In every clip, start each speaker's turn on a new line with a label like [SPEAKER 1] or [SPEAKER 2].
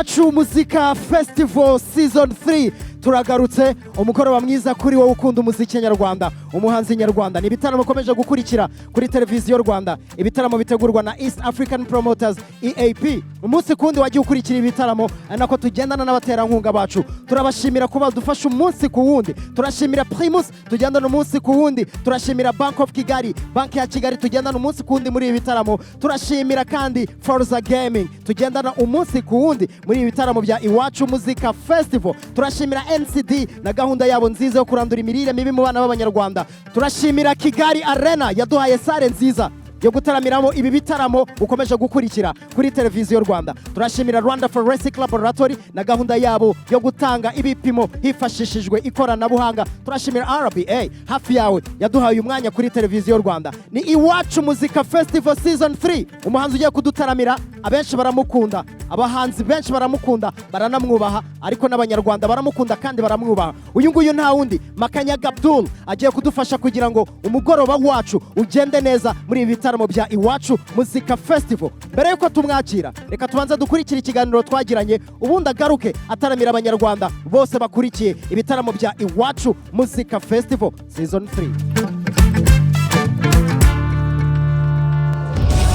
[SPEAKER 1] Iwacu Muzika Festival Season 3, turagarutse. Umugoroba mwiza kuri wowe ukunda umuziki nyarwanda, umuhanzi nyarwanda. Ni ibitaramo ukomeje gukurikira kuri Televiziyo Rwanda, ibitaramo bitegurwa na East African Promoters, EAP. Umunsi kundi wagiye ukurikira ibitaramo, ari nako tugendana n'abaterankunga bacu. Turabashimira kuba dufasha umunsi ku wundi. Turashimira Primus tugendana umunsi ku wundi. Turashimira Bank of Kigali, Banki ya Kigali, tugendana umunsi ku wundi muri ibi bitaramo. Turashimira kandi Forza Gaming tugendana umunsi ku wundi muri ibi bitaramo bya Iwacu Muzika Festival. Turashimira NCD na gahunda yabo nziza yo kurandura imirire mibi mu bana b'Abanyarwanda. Turashimira Kigali Arena yaduhaye salle nziza yo gutaramiramo ibi bitaramo ukomeje gukurikira kuri Televiziyo Rwanda. Turashimira Rwanda Forensic Laboratory na gahunda yabo yo gutanga ibipimo hifashishijwe ikoranabuhanga. Turashimira RBA hafi yawe yaduhaye uyu mwanya kuri Televiziyo Rwanda. Ni Iwacu Muzika Festival Season 3. Umuhanzi ugiye kudutaramira, abenshi baramukunda, abahanzi benshi baramukunda, baranamwubaha, ariko n'Abanyarwanda baramukunda kandi baramwubaha. Uyu nguyu nta wundi, Makanyaga Abdul, agiye kudufasha kugira ngo umugoroba wacu ugende neza muri ibi bitaramo bya Iwacu Muzika Festival. Mbere yuko tumwakira, reka tubanze dukurikire ikiganiro twagiranye, ubundi agaruke ataramira Abanyarwanda bose bakurikiye ibitaramo bya Iwacu Muzika Festival Season 3.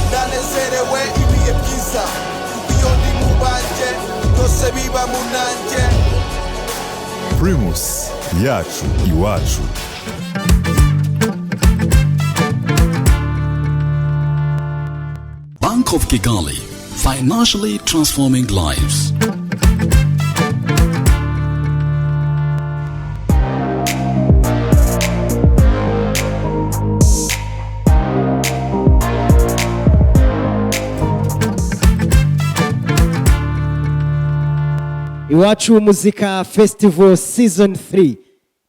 [SPEAKER 2] Ndanezerewe ibihe byiza, kuko iyo ndi mu banjye byose biba mu nanjye.
[SPEAKER 3] Primus yacu iwacu.
[SPEAKER 4] Bank of Kigali, financially transforming lives.
[SPEAKER 1] Iwacu Muzika Festival Season 3,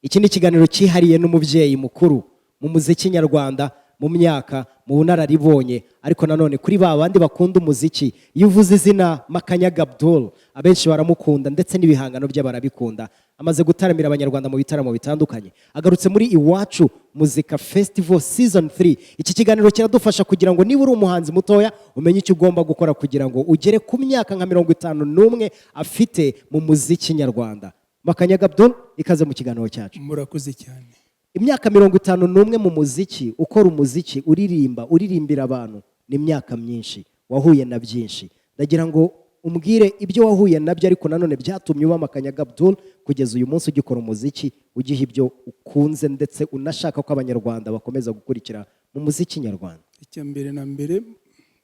[SPEAKER 1] iki ni ikiganiro cyihariye n'umubyeyi mukuru mu muziki nyarwanda, mu myaka, mu bunararibonye, ariko nanone kuri ba bandi bakunda umuziki. Iyo uvuze izina Makanyaga Abdul, abenshi baramukunda ndetse n'ibihangano bye barabikunda. Amaze gutaramira Abanyarwanda mu bitaramo bitandukanye. Agarutse muri Iwacu Muzika Festival Season 3. Iki kiganiro kiradufasha kugira ngo niba uri umuhanzi mutoya umenye icyo ugomba gukora kugira ngo ugere ku myaka nka 51 afite mu muziki nyarwanda. Makanyaga Abdul, ikaze mu kiganiro cyacu.
[SPEAKER 5] Murakoze cyane.
[SPEAKER 1] Imyaka 51 mu muziki, ukora umuziki, uririmba, uririmbira abantu, ni imyaka myinshi, wahuye na byinshi. Ndagira ngo umbwire ibyo wahuye nabyo, ariko nanone byatumye uba Makanyaga Abdul kugeza uyu munsi, ugikora umuziki, ugiha ibyo ukunze, ndetse unashaka ko Abanyarwanda bakomeza gukurikira mu muziki nyarwanda.
[SPEAKER 5] Icya mbere na mbere,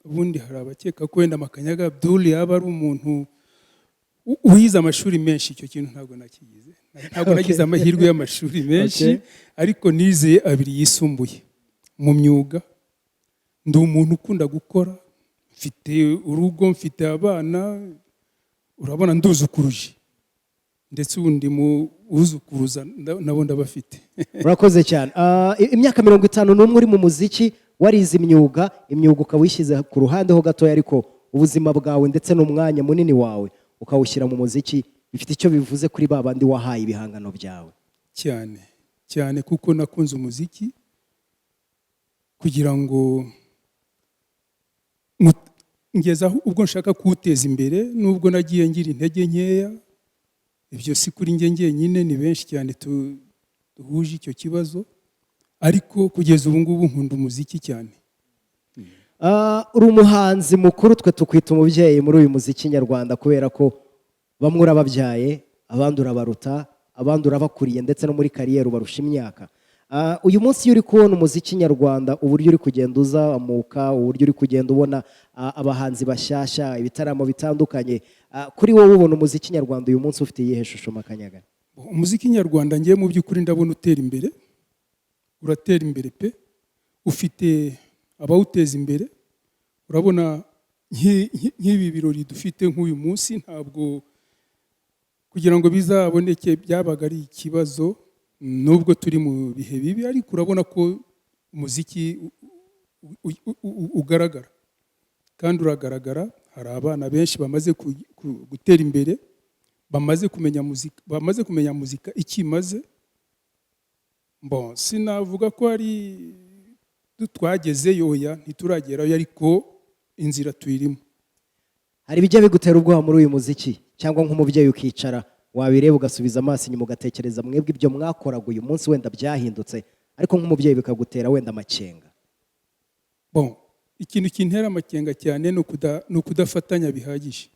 [SPEAKER 5] ubundi hari abakeka ko wenda Makanyaga Abdul yaba ari umuntu wize amashuri menshi. Icyo kintu ntabwo nakigize, ntabwo nagize amahirwe y'amashuri menshi, ariko nize abiri yisumbuye mu myuga. Ndi umuntu ukunda gukora, mfite urugo, mfite abana, urabona nduzukuruje, ndetse ubu ndi mu uzukuruza nabo ndabafite.
[SPEAKER 1] Urakoze cyane. Imyaka 51 uri mu muziki, warize imyuga, imyuga ukaba uyishyize ku ruhande ho gatoya, ariko ubuzima bwawe ndetse n'umwanya munini wawe ukawushyira mu muziki, bifite icyo bivuze kuri ba bandi wahaye ibihangano byawe?
[SPEAKER 5] Cyane cyane, kuko nakunze umuziki kugira ngo ngeze aho ubwo nshaka kuwuteza imbere, nubwo nagiye ngira intege nkeya. Ibyo si kuri njye njyenyine, ni benshi cyane duhuje icyo kibazo, ariko kugeza ubu ngubu nkunda umuziki cyane.
[SPEAKER 1] Uri umuhanzi mukuru, twe tukwita umubyeyi muri uyu muziki nyarwanda, kubera ko bamwe urababyaye, abandi urabaruta, abandi urabakuriye, ndetse no muri carrière ubarusha imyaka. Uyu munsi iyo uri kubona umuziki nyarwanda, uburyo uri kugenda uzamuka, uburyo uri kugenda ubona abahanzi bashyashya, ibitaramo bitandukanye, kuri wowe ubona umuziki nyarwanda uyu munsi ufite iyihe shusho, Makanyaga?
[SPEAKER 5] Umuziki nyarwanda ngiye mu by'ukuri ndabona utera imbere, uratera imbere pe, ufite abawuteza imbere. Urabona nk'ibi birori dufite nk'uyu munsi, ntabwo kugira ngo bizaboneke byabaga ari ikibazo, nubwo turi mu bihe bibi, ariko urabona ko umuziki ugaragara kandi uragaragara. Hari abana benshi bamaze gutera imbere, bamaze kumenya muzika, bamaze kumenya muzika icyo imaze. Bon, sinavuga ko ari twagezeyo, oya, ntituragerayo, ariko inzira tuyirimo.
[SPEAKER 1] Hari ibijya bigutera ubwoba muri uyu muziki? Cyangwa nk'umubyeyi ukicara, wabireba ugasubiza amaso inyuma, ugatekereza mwebwe ibyo mwakoraga uyu munsi wenda byahindutse, ariko nk'umubyeyi bikagutera wenda amakenga?
[SPEAKER 5] Bon, ikintu kintera amakenga cyane ni ukudafatanya bihagije.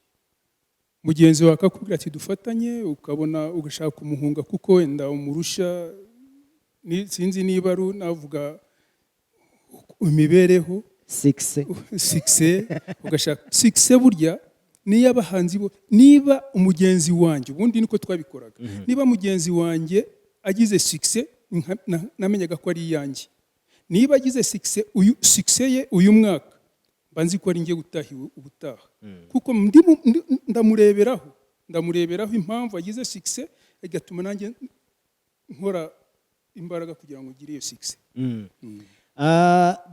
[SPEAKER 5] Mugenzi wawe akakubwira ati "Dufatanye", ukabona ugashaka kumuhunga kuko wenda umurusha, sinzi niba ari navuga imibereho,
[SPEAKER 1] success.
[SPEAKER 5] Success, ugashaka success. Burya niyo abahanzi bo, niba umugenzi wanjye, ubundi niko twabikoraga, niba mugenzi wanjye agize success, namenyaga ko ari iyanjye. Niba agize success, uyu success ye uyu mwaka, mba nzi ko ari njye gutahiwe ubutaha, kuko ndamureberaho impamvu agize success, igatuma nanjye nkora imbaraga kugira ngo ngire iyo success.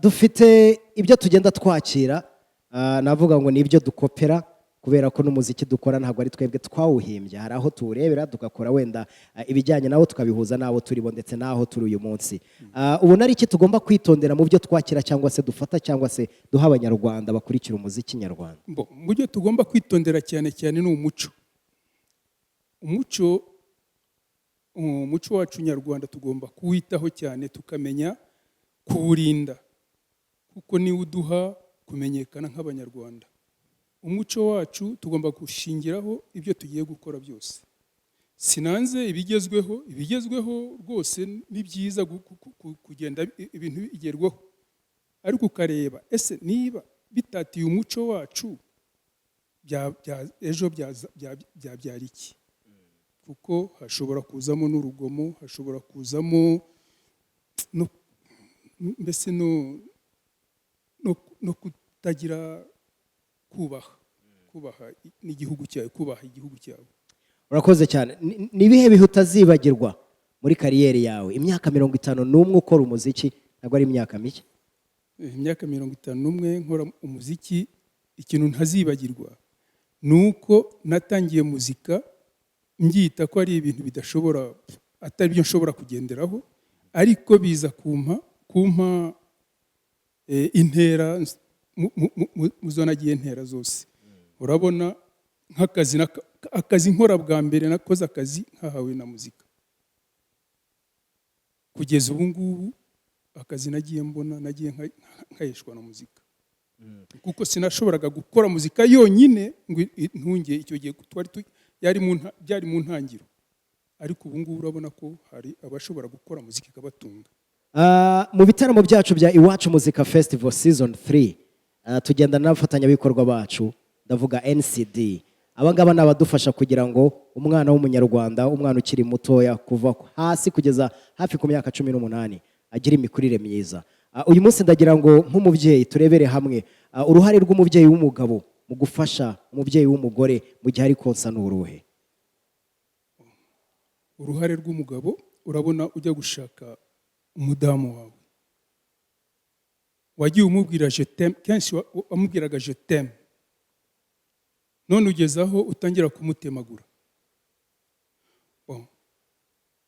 [SPEAKER 1] Dufite ibyo tugenda twakira, navuga ngo ni ibyo dukopera, kubera ko n'umuziki dukora ntabwo ari twebwe twawuhimbye. Hari aho tuwurebera tugakora wenda ibijyanye nawo, tukabihuza n'abo turi bo ndetse n'aho turi uyu munsi. Ubona ari iki tugomba kwitondera mu byo twakira cyangwa se dufata cyangwa se duha Abanyarwanda bakurikira umuziki nyarwanda?
[SPEAKER 5] Bo, mu byo tugomba kwitondera cyane cyane ni umuco. Umuco wacu nyarwanda tugomba kuwitaho cyane, tukamenya kuwurinda, kuko niwo uduha kumenyekana nk'Abanyarwanda. Umuco wacu tugomba gushingiraho ibyo tugiye gukora byose. Sinanze ibigezweho, ibigezweho rwose ni byiza, kugenda ibintu bigerwaho, ariko ukareba ese niba bitatiye umuco wacu, ejo byabyara iki? Kuko hashobora kuzamo n'urugomo, hashobora kuzamo no mbese no kutagira kubaha n'igihugu cyawe, kubaha igihugu cyawe.
[SPEAKER 1] Urakoze cyane. Ni ibihe bihe utazibagirwa muri kariyeri yawe? Imyaka 51 ukora umuziki ntabwo ari imyaka mike.
[SPEAKER 5] Imyaka 51 nkora umuziki, ikintu ntazibagirwa ni uko natangiye muzika mbyita ko ari ibintu bidashobora, atari byo nshobora kugenderaho, ariko biza kumpa intera mu zo nagiye ntera zose. Urabona nk'akazi akazi nkora bwa mbere, nakoze akazi nkahawe na muzika. Kugeza ubu ngubu akazi nagiye mbona, nagiye nkaheshwa na muzika, kuko sinashoboraga gukora muzika yonyine ngo ntunge. Icyo gihe twari byari mu ntangiro, ariko ubu ngubu urabona ko hari abashobora gukora muzika ikabatunga.
[SPEAKER 1] Mu bitaramo byacu bya Iwacu Muzika Festival Season 3, tugendana n'abafatanyabikorwa bacu, ndavuga NCD. Aba ngaba ni abadufasha kugira ngo umwana w'Umunyarwanda, umwana ukiri mutoya kuva hasi kugeza hafi ku myaka 18, agire imikurire myiza. Uyu munsi ndagira ngo nk'umubyeyi turebere hamwe uruhare rw'umubyeyi w'umugabo mu gufasha umubyeyi w'umugore mu gihe ari konsa ni uruhe?
[SPEAKER 5] Uruhare rw'umugabo, urabona ujya gushaka umudamu wawe, wagiye umubwira "Je t'aime" kenshi, wamubwiraga "Je t'aime", none ugeze aho utangira kumutemagura. Bon.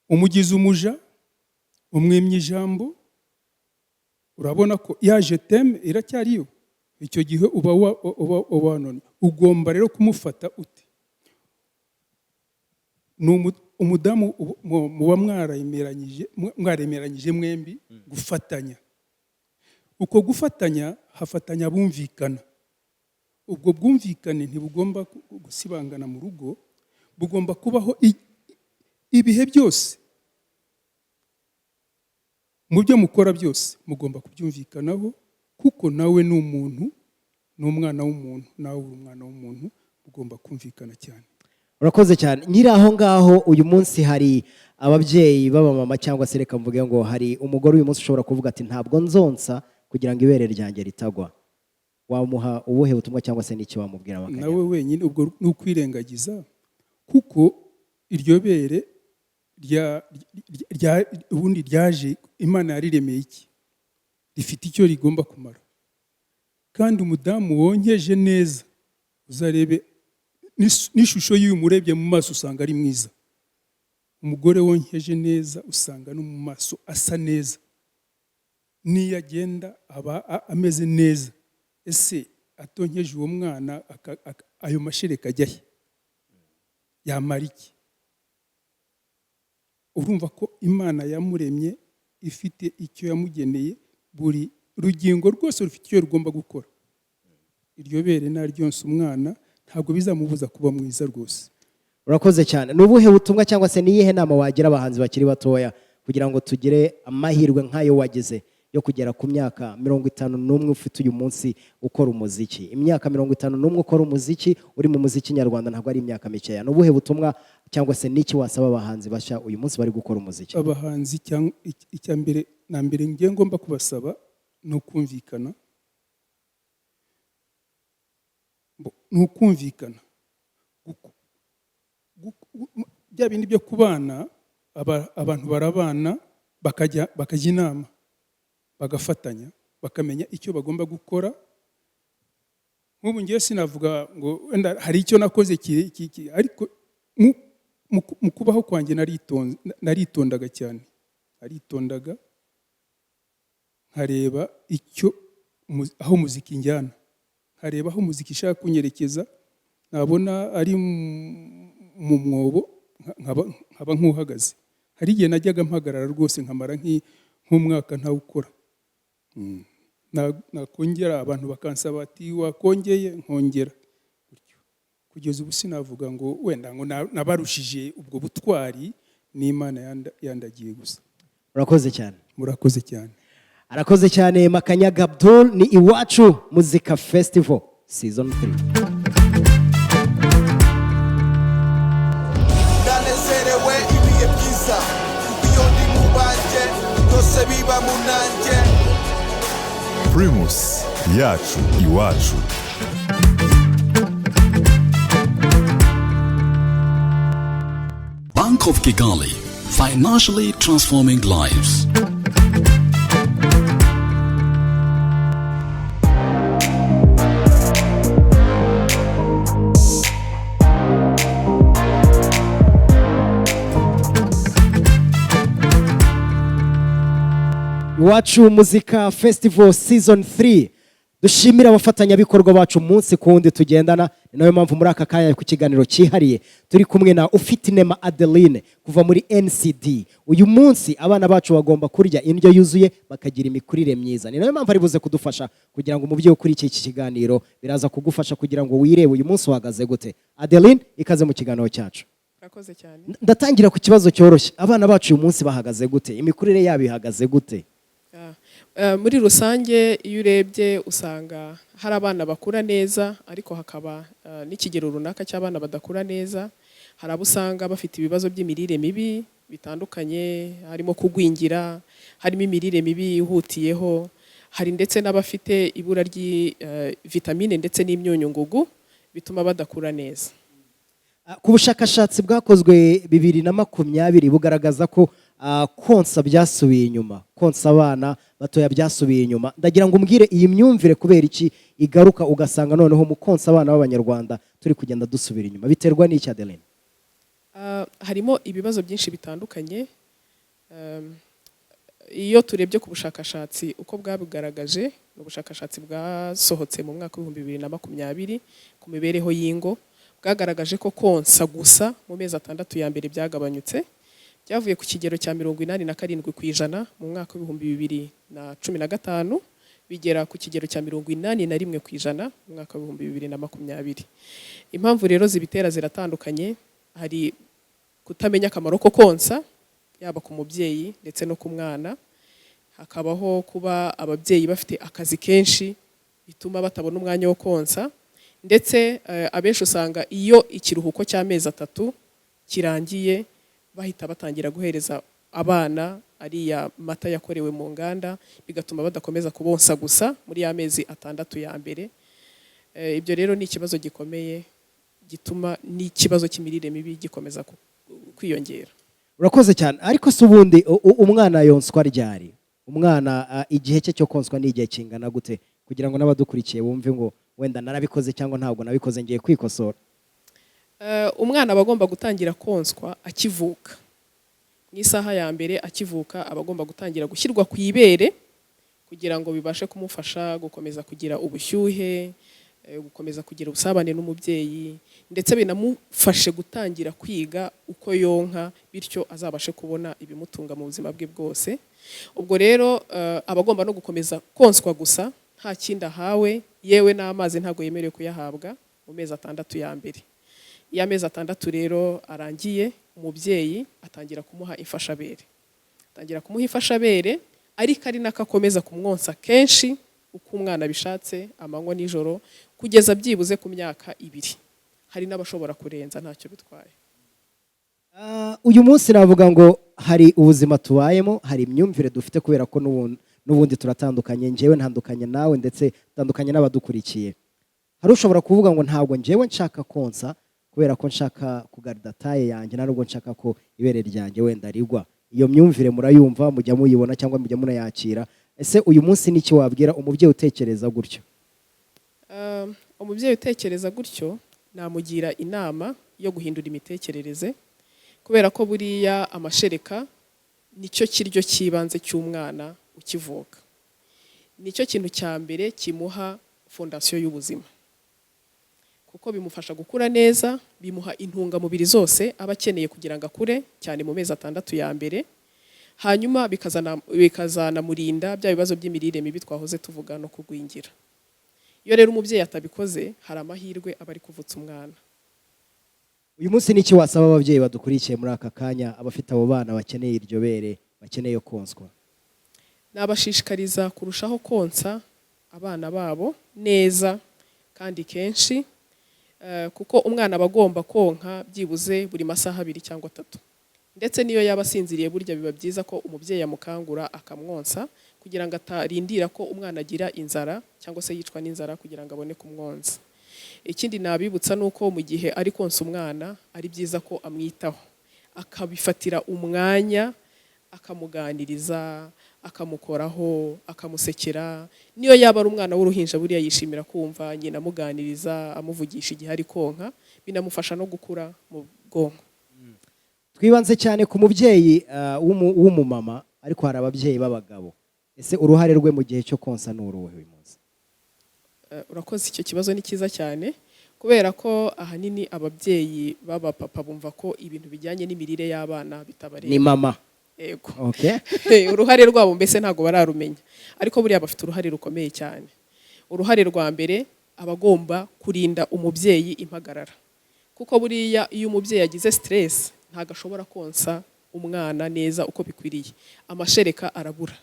[SPEAKER 5] Umugize umuja, umwimye ijambo. Urabona ko ya "Je t'aime" iracyariyo? Icyo gihe uba wanone. Ugomba rero kumufata ute? Ni umudamu muba mwaremeranyije mwembi gufatanya. Uko gufatanya, hafatanya abumvikana. Ubwo bwumvikane ntibugomba gusibangana mu rugo, bugomba kubaho ibihe byose. Mu byo mukora byose mugomba kubyumvikanaho, kuko nawe ni umuntu, ni umwana w'umuntu, nawe uri umwana w'umuntu, ugomba kumvikana cyane.
[SPEAKER 1] Urakoze cyane. Nyiri aho ngaho, uyu munsi hari ababyeyi b'abamama, cyangwa se reka mvuge ngo hari umugore uyu munsi ushobora kuvuga ati "Ntabwo nzonsa kugira ngo ibere ryanjye ritagwa". Wamuha ubuhe butumwa, cyangwa se n'icyo wamubwira bakajya?
[SPEAKER 5] Nawe wenyine ubwo ni ukwirengagiza, kuko iryo bere ubundi ryaje, Imana yariremeye iki? Rifite icyo rigomba kumara. Kandi umudamu wonkeje neza, uzarebe n'ishusho y'uyu murebye mu maso, usanga ari mwiza. Umugore wonkeje neza usanga no mu maso asa neza, n'iyo agenda aba ameze neza. Ese atonkeje uwo mwana, ayo mashereka ajya he? Yamara iki? Urumva ko Imana yamuremye ifite icyo yamugeneye. Buri rugingo rwose rufite icyo rugomba gukora. Iryo bere naryonsa umwana, ntabwo bizamubuza kuba mwiza rwose.
[SPEAKER 1] Urakoze cyane. Ni ubuhe butumwa cyangwa se ni iyihe nama wagira abahanzi bakiri batoya kugira ngo tugire amahirwe nk'ayo wagize yo kugera ku myaka 51 ufite uyu munsi ukora umuziki? Imyaka 51 ukora umuziki, uri mu muziki nyarwanda, ntabwo ari imyaka mikeya. Ni ubuhe butumwa cyangwa se n'iki wasaba abahanzi bashya uyu munsi bari gukora umuziki?
[SPEAKER 5] Abahanzi, icya mbere na mbere ngiye ngomba kubasaba ni ukumvikana. Ni ukumvikana. Bya bindi byo kubana, abantu barabana, bakajya inama, bagafatanya, bakamenya icyo bagomba gukora. Nk'ubu ngiye sinavuga ngo wenda hari icyo nakoze ariko mu kubaho kwanjye naritondaga cyane, naritondaga nkareba aho muzika injyana, nkareba aho muzika ishaka kunyerekeza. Nabona ari mu mwobo, nkaba nk'uhagaze. Hari igihe najyaga mpagarara rwose, nkamara nk'umwaka ntawukora. Nakongera abantu bakansaba bati: "Wakongeye?" Nkongera gutyo. Kugeza ubu sinavuga ngo wenda ngo nabarushije ubwo butwari, n'Imana yandagiye gusa.
[SPEAKER 1] Urakoze cyane.
[SPEAKER 5] Murakoze cyane.
[SPEAKER 1] Arakoze cyane Makanyaga Abdul. Ni Iwacu Muzika Festival season 3.
[SPEAKER 2] Ndanezerewe ibihe byiza, kuko iyo ndi mu banjye byose biba mu nanjye.
[SPEAKER 3] Primus yacu iwacu.
[SPEAKER 4] Bank of Kigali, financially transforming lives.
[SPEAKER 1] Iwacu Muzika Festival season 3. Dushimira abafatanyabikorwa bacu umunsi ku wundi tugendana. Ni nayo mpamvu muri aka kanya ku kiganiro cyihariye turi kumwe na Ufitinema Adeline kuva muri NCD. Uyu munsi abana bacu bagomba kurya indyo yuzuye, bakagira imikurire myiza. Ni nayo mpamvu ari buze kudufasha kugira ngo umubyeyi ukurikiye iki kiganiro, biraza kugufasha kugira ngo wirebe uyu munsi uhagaze gute. Adeline, ikaze mu kiganiro cyacu.
[SPEAKER 6] Murakoze cyane.
[SPEAKER 1] Ndatangira ku kibazo cyoroshye. Abana bacu uyu munsi bahagaze gute? Imikurire yabo ihagaze gute?
[SPEAKER 6] Muri rusange, iyo urebye usanga hari abana bakura neza, ariko hakaba n'ikigero runaka cy'abana badakura neza. Hari abo usanga bafite ibibazo by'imirire mibi bitandukanye, harimo kugwingira, harimo imirire mibi ihutiyeho, hari ndetse n'abafite ibura vitamine ndetse n'imyunyungugu bituma badakura neza.
[SPEAKER 1] Ku bushakashatsi bwakozwe 2020 bugaragaza ko konsa byasubiye inyuma, konsa abana batoya byasubiye inyuma. Ndagira ngo umbwire iyi myumvire kubera iki igaruka, ugasanga noneho mu konsa abana b'Abanyarwanda turi kugenda dusubira inyuma. Biterwa n'iki, Adeline?
[SPEAKER 6] Harimo ibibazo byinshi bitandukanye. Iyo turebye ku bushakashatsi uko bwabigaragaje, ni ubushakashatsi bwasohotse mu mwaka w'2020 ku mibereho y'ingo, bwagaragaje ko konsa gusa mu mezi 6 ya mbere byagabanyutse, byavuye ku kigero cya 87% mu mwaka w'2015 bigera ku kigero cya 81% mu mwaka w'2020. Impamvu rero zibitera ziratandukanye. Hari kutamenya akamaro ko konsa, yaba ku mubyeyi ndetse no ku mwana. Hakabaho kuba ababyeyi bafite akazi kenshi bituma batabona umwanya wo konsa, ndetse abenshi usanga iyo ikiruhuko cy'amezi 3 kirangiye bahita batangira guhereza abana ariya mata yakorewe mu nganda, bigatuma badakomeza kubonsa gusa muri ya mezi 6 ya mbere. Ibyo rero ni ikibazo gikomeye gituma n'ikibazo cy'imirire mibi gikomeza kwiyongera.
[SPEAKER 1] Urakoze cyane. Ariko se ubundi umwana yonswa ryari? Umwana igihe cye cyo konswa ni igihe kingana gute, kugira ngo n'abadukurikiye bumve ngo wenda narabikoze cyangwa ntabwo nabikoze, ngiye kwikosora?
[SPEAKER 6] Umwana aba agomba gutangira konswa akivuka. Mu isaha ya mbere akivuka aba agomba gutangira gushyirwa ku ibere kugira ngo bibashe kumufasha gukomeza kugira ubushyuhe, gukomeza kugira ubusabane n'umubyeyi, ndetse binamufashe gutangira kwiga uko yonka, bityo azabashe kubona ibimutunga mu buzima bwe bwose. Ubwo rero aba agomba no gukomeza konswa gusa, nta kindi ahawe, yewe n'amazi ntabwo yemerewe kuyahabwa mu mezi 6 ya mbere. Iyo amezi 6 rero arangiye, umubyeyi atangira kumuha imfashabere, atangira kumuha imfashabere, ariko ari nako akomeza kumwonsa kenshi uko umwana abishatse, amanywa nijoro, kugeza byibuze ku myaka 2. Hari n'abashobora kurenza, ntacyo bitwaye.
[SPEAKER 1] Uyu munsi navuga ngo hari ubuzima tubayemo, hari imyumvire dufite, kubera ko n'ubundi turatandukanye. Njyewe ntandukanye nawe, ndetse ntandukanye n'abadukurikiye. Hari ushobora kuvuga ngo ntabwo njyewe nshaka konsa kubera ko nshaka kugarida taille yanjye, nta nubwo nshaka ko ibere ryanjye wenda rigwa. Iyo myumvire murayumva, mujya muyibona cyangwa mujya munayakira? Ese uyu munsi n'iki wabwira umubyeyi utekereza gutyo?
[SPEAKER 6] Umubyeyi utekereza gutyo namugira inama yo guhindura imitekerereze, kubera ko buriya amashereka nicyo kiryo cy'ibanze cy'umwana ukivuka, nicyo kintu cya mbere kimuha fondation y'ubuzima, kuko bimufasha gukura neza, bimuha intungamubiri zose aba akeneye kugira ngo akure, cyane mu mezi 6 ya mbere. Hanyuma bikazanamurinda bya bibazo by'imirire mibi twahoze tuvuga no kugwingira. Iyo rero umubyeyi atabikoze, hari amahirwe aba ari kuvutsa umwana.
[SPEAKER 1] Uyu munsi n'iki wasaba ababyeyi badukurikiye muri aka kanya, abafite abo bana bakeneye iryo bere, bakeneye konswa?
[SPEAKER 6] Nabashishikariza kurushaho konsa abana babo neza kandi kenshi, kuko umwana aba agomba konka byibuze buri masaha 2 cyangwa 3. Ndetse n'iyo yaba asinziriye, burya biba byiza ko umubyeyi amukangura akamwonsa, kugira ngo atarindira ko umwana agira inzara cyangwa se yicwa n'inzara kugira ngo abone kumwonsa. Ikindi nabibutsa ni uko mu gihe ari konsa umwana, ari byiza ko amwitaho, akabifatira umwanya, akamuganiriza, akamukoraho, akamusekera. Niyo yaba ari umwana w'uruhinja, buriya yishimira kumva nyina amuganiriza, amuvugisha igihe ari konka, binamufasha no gukura mu bwonko.
[SPEAKER 1] Twibanze cyane ku mubyeyi w'umumama, ariko hari ababyeyi b'abagabo. Ese uruhare rwe mu gihe cyo konsa ni uruhe uyu munsi?
[SPEAKER 6] Urakoze, icyo kibazo ni cyiza cyane, kubera ko ahanini ababyeyi b'abapapa bumva ko ibintu bijyanye n'imirire y'abana bitabareba.
[SPEAKER 1] Ni mama.
[SPEAKER 6] Yego. Uruhare rwabo mbese ntabwo bararumenya, ariko buriya bafite uruhare rukomeye cyane. Uruhare rwa mbere, aba agomba kurinda umubyeyi impagarara, kuko buriya iyo umubyeyi agize stress ntabwo ashobora konsa umwana neza uko bikwiriye, amashereka arabura.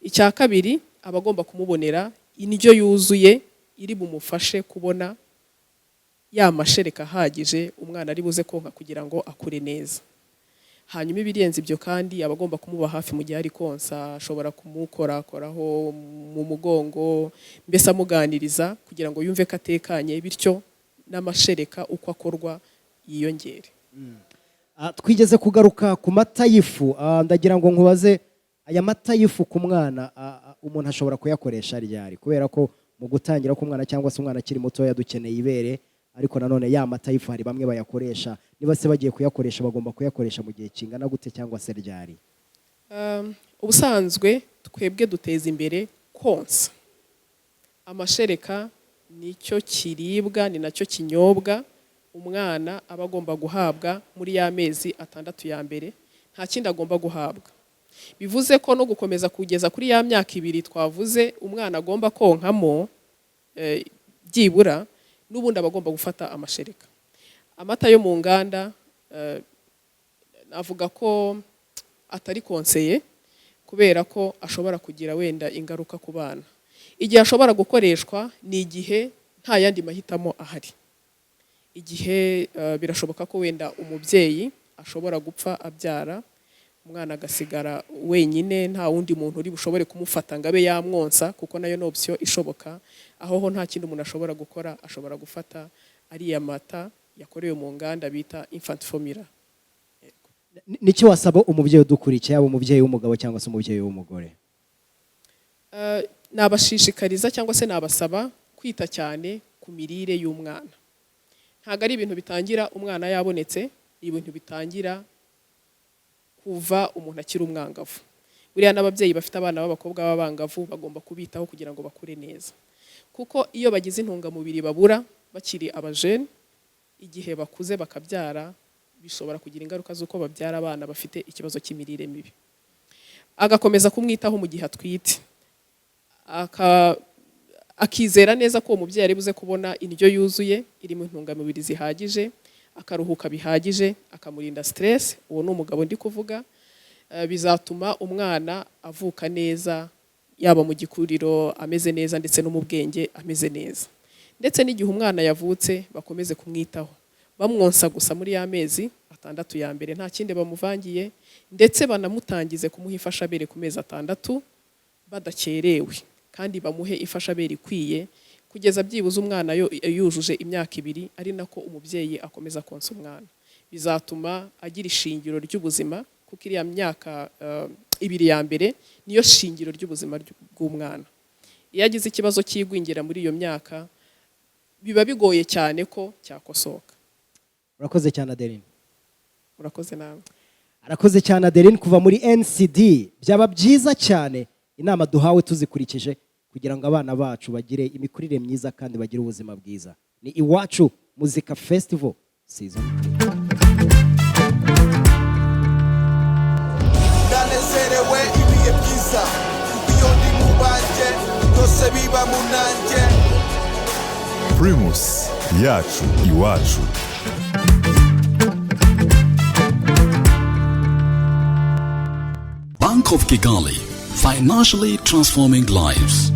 [SPEAKER 6] Icya kabiri, aba agomba kumubonera indyo yuzuye iri bumufashe kubona ya mashereka ahagije umwana ari buze konka kugira ngo akure neza. Hanyuma ibirenze ibyo kandi, aba agomba kumuba hafi mu gihe ari konsa, ashobora kumukorakoraho mu mugongo, mbese amuganiriza kugira ngo yumve ko atekanye, bityo n'amashereka uko akorwa yiyongere.
[SPEAKER 1] Twigeze kugaruka ku mata y'ifu. Ndagira ngo nkubaze, aya mata y'ifu ku mwana, umuntu ashobora kuyakoresha ryari? Kubera ko mu gutangira k'umwana cyangwa se umwana akiri mutoya dukeneye ibere, ariko nanone ya mata y'ifu hari bamwe bayakoresha. Niba se bagiye kuyakoresha, bagomba kuyakoresha mu gihe kingana gute cyangwa se ryari?
[SPEAKER 6] Ubusanzwe twebwe duteza imbere konsa. Amashereka nicyo kiribwa, ni nacyo kinyobwa umwana aba agomba guhabwa muri ya mezi 6 ya mbere, nta kindi agomba guhabwa. Bivuze ko no gukomeza kugeza kuri ya myaka 2 twavuze umwana agomba konkamo, byibura n'ubundi aba agomba gufata amashereka. Amata yo mu nganda, navuga ko atari conseillé, kubera ko ashobora kugira wenda ingaruka ku bana. Igihe ashobora gukoreshwa ni igihe nta yandi mahitamo ahari, igihe birashoboka ko wenda umubyeyi ashobora gupfa abyara, umwana agasigara wenyine, nta wundi muntu uri bushobore kumufata ngo abe yamwonsa, kuko nayo ni option ishoboka. Aho ho nta kindi umuntu ashobora gukora, ashobora gufata ariya mata yakorewe mu nganda bita infant formula.
[SPEAKER 1] Niki wasaba umubyeyi udukurikiye, yaba umubyeyi w'umugabo cyangwa se umubyeyi w'umugore?
[SPEAKER 6] Nabashishikariza cyangwa se nabasaba kwita cyane ku mirire y'umwana. Ntabwo ari ibintu bitangira umwana yabonetse, ni ibintu bitangira kuva umuntu akiri umwangavu. Buriya n'ababyeyi bafite abana b'abakobwa b'abangavu bagomba kubitaho kugira ngo bakure neza. Kuko iyo bagize intungamubiri babura bakiri abajene, igihe bakuze bakabyara, bishobora kugira ingaruka z'uko babyara abana bafite ikibazo cy'imirire mibi. Agakomeza kumwitaho mu gihe atwite, akizera neza ko uwo mubyeyi ari buze kubona indyo yuzuye irimo intungamubiri zihagije, akaruhuka bihagije, akamurinda stress. Uwo ni umugabo ndi kuvuga. Bizatuma umwana avuka neza, yaba mu gikuriro ameze neza, ndetse no mu bwenge ameze neza. Ndetse n'igihe umwana yavutse, bakomeze kumwitaho, bamwonsa gusa muri ya mezi 6 ya mbere, nta kindi bamuvangiye, ndetse banamutangize kumuha imfashabere ku mezi 6 badakerewe, kandi bamuhe imfashabere ikwiye kugeza byibuze umwana yujuje imyaka 2, ari nako umubyeyi akomeza konsa umwana. Bizatuma agira ishingiro ry'ubuzima, kuko iriya myaka 2 ya mbere niyo shingiro ry'ubuzima bw'umwana. Iyo agize ikibazo cy'igwingira muri iyo myaka, biba bigoye cyane ko cyakosoka.
[SPEAKER 1] Urakoze cyane, Adeline.
[SPEAKER 6] Urakoze nawe.
[SPEAKER 1] Arakoze cyane Adeline kuva muri NCD. Byaba byiza cyane inama duhawe tuzikurikije kugira ngo abana bacu bagire imikurire myiza kandi bagire ubuzima bwiza. Ni Iwacu Muzika Festival season 3.
[SPEAKER 2] Ndanezerewe ibihe byiza, kuko iyo ndi mu banjye byose biba mu nanjye.
[SPEAKER 3] Primus yacu iwacu.
[SPEAKER 4] Bank of Kigali, financially transforming lives.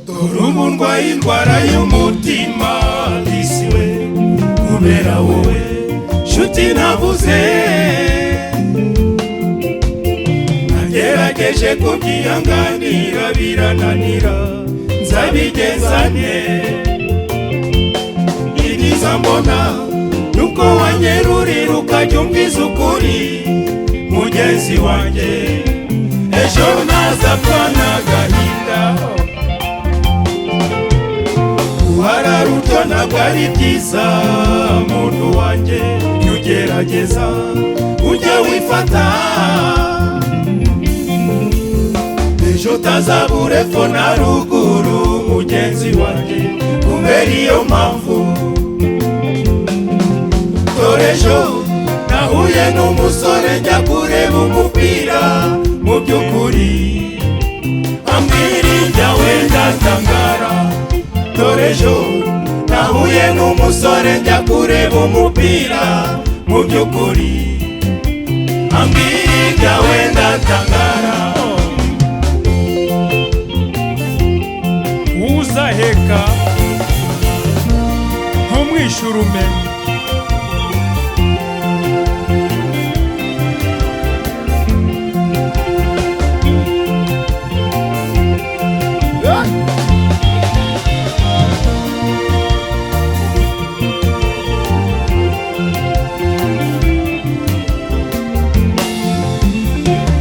[SPEAKER 7] Dore ubu ndwaye indwara y'umutima, disi we, kubera wowe nshuti navuze. Nagerageje kubyihanganira birananira, nzabigenza nte? Ibyiza mbona nuko wanyerurira ukajya umbwiza ukuri, mugenzi wanjye, ejo ntazapfa n'agahinda. Guhararuto ntabwo ari byiza, muntu wanjye, jya ugerageza ujye wifata, ejo utazabura epfo na ruguru, mugenzi wanjye, kubera iyo mpamvu. Dore ejo nahuye n'umusore njya kureba umupira, mu by'ukuri ambwira ibya wenda atangara. Dore ejo nahuye n'umusore njya kureba umupira, mu by'ukuri ambwira ibya wenda atangara.
[SPEAKER 5] Uzaheka ntumwishurume.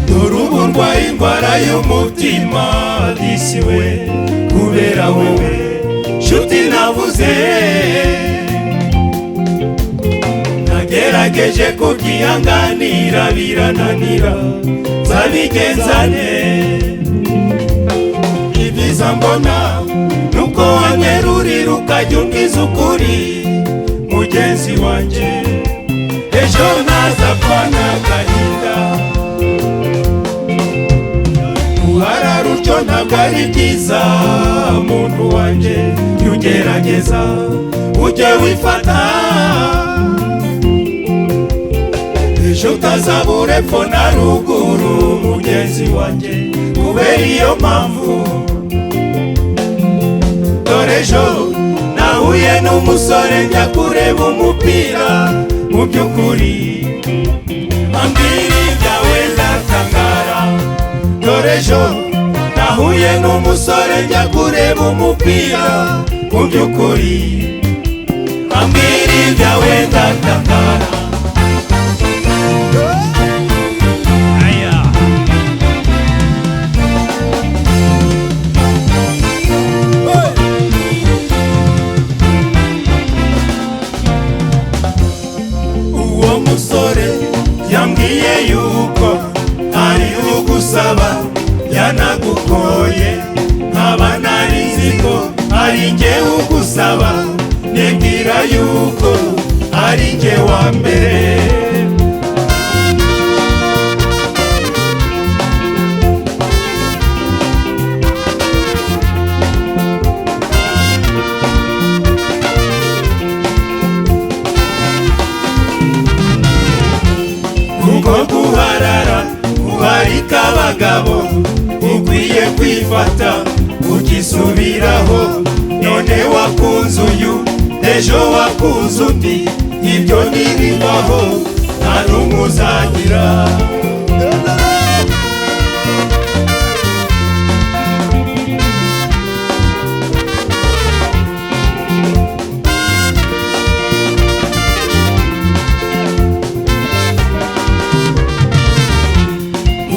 [SPEAKER 7] Dore ubu ndwaye indwara y'umutima, disi we, kubera wowe nshuti navuze. Nagerageje kubyihanganira birananira, nzabigenza nte? Ibyiza mbona nuko wanyerurira ukajya umbwiza ukuri, mugenzi wanjye, ejo ntazapfa n'agahinda. Guharara utyo ntabwo ari byiza, muntu wanjye, jya Kugerageza ujye wifata, ejo utazabura epfo na ruguru, mugenzi wanjye, kubera iyo mpamvu. Dore ejo nahuye n'umusore njya kureba umupira, mu by'ukuri ambwira ibyawe ndatangara. Dore ejo nahuye n'umusore njya kureba umupira, mu by'ukuri ambwira ibyawe ndatangara. Uwo musore yambwiye yuko ari ugusaba yanagukoye, nkaba nari nzi ko ari njye ugusaba, nibwira yuko ari njye wa mbere. Kuko guharara uharika abagabo, ukwiye kwifata ukisubiraho. None wakunze uyu, ejo wakunze undi, ibyo ntibibaho, nta n'umwe uzagira.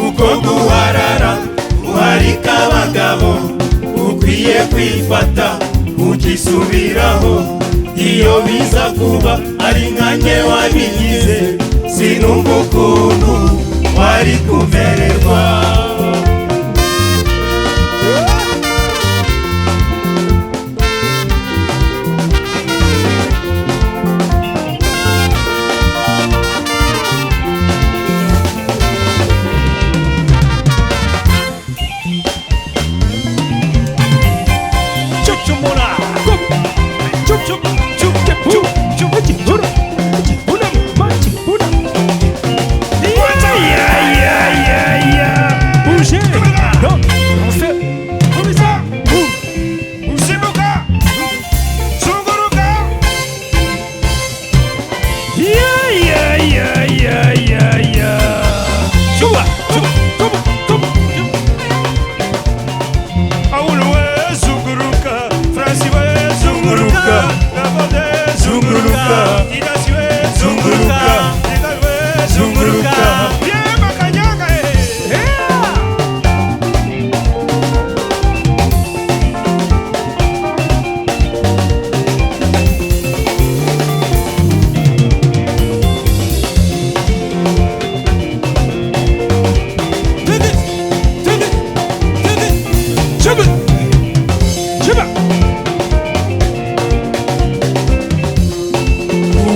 [SPEAKER 7] Uko guharara uharika abagabo, ukwiye kwifata ukisubiraho. Iyo biza kuba ari nkanjye wabigize, sinumva ukuntu wari kumererwa.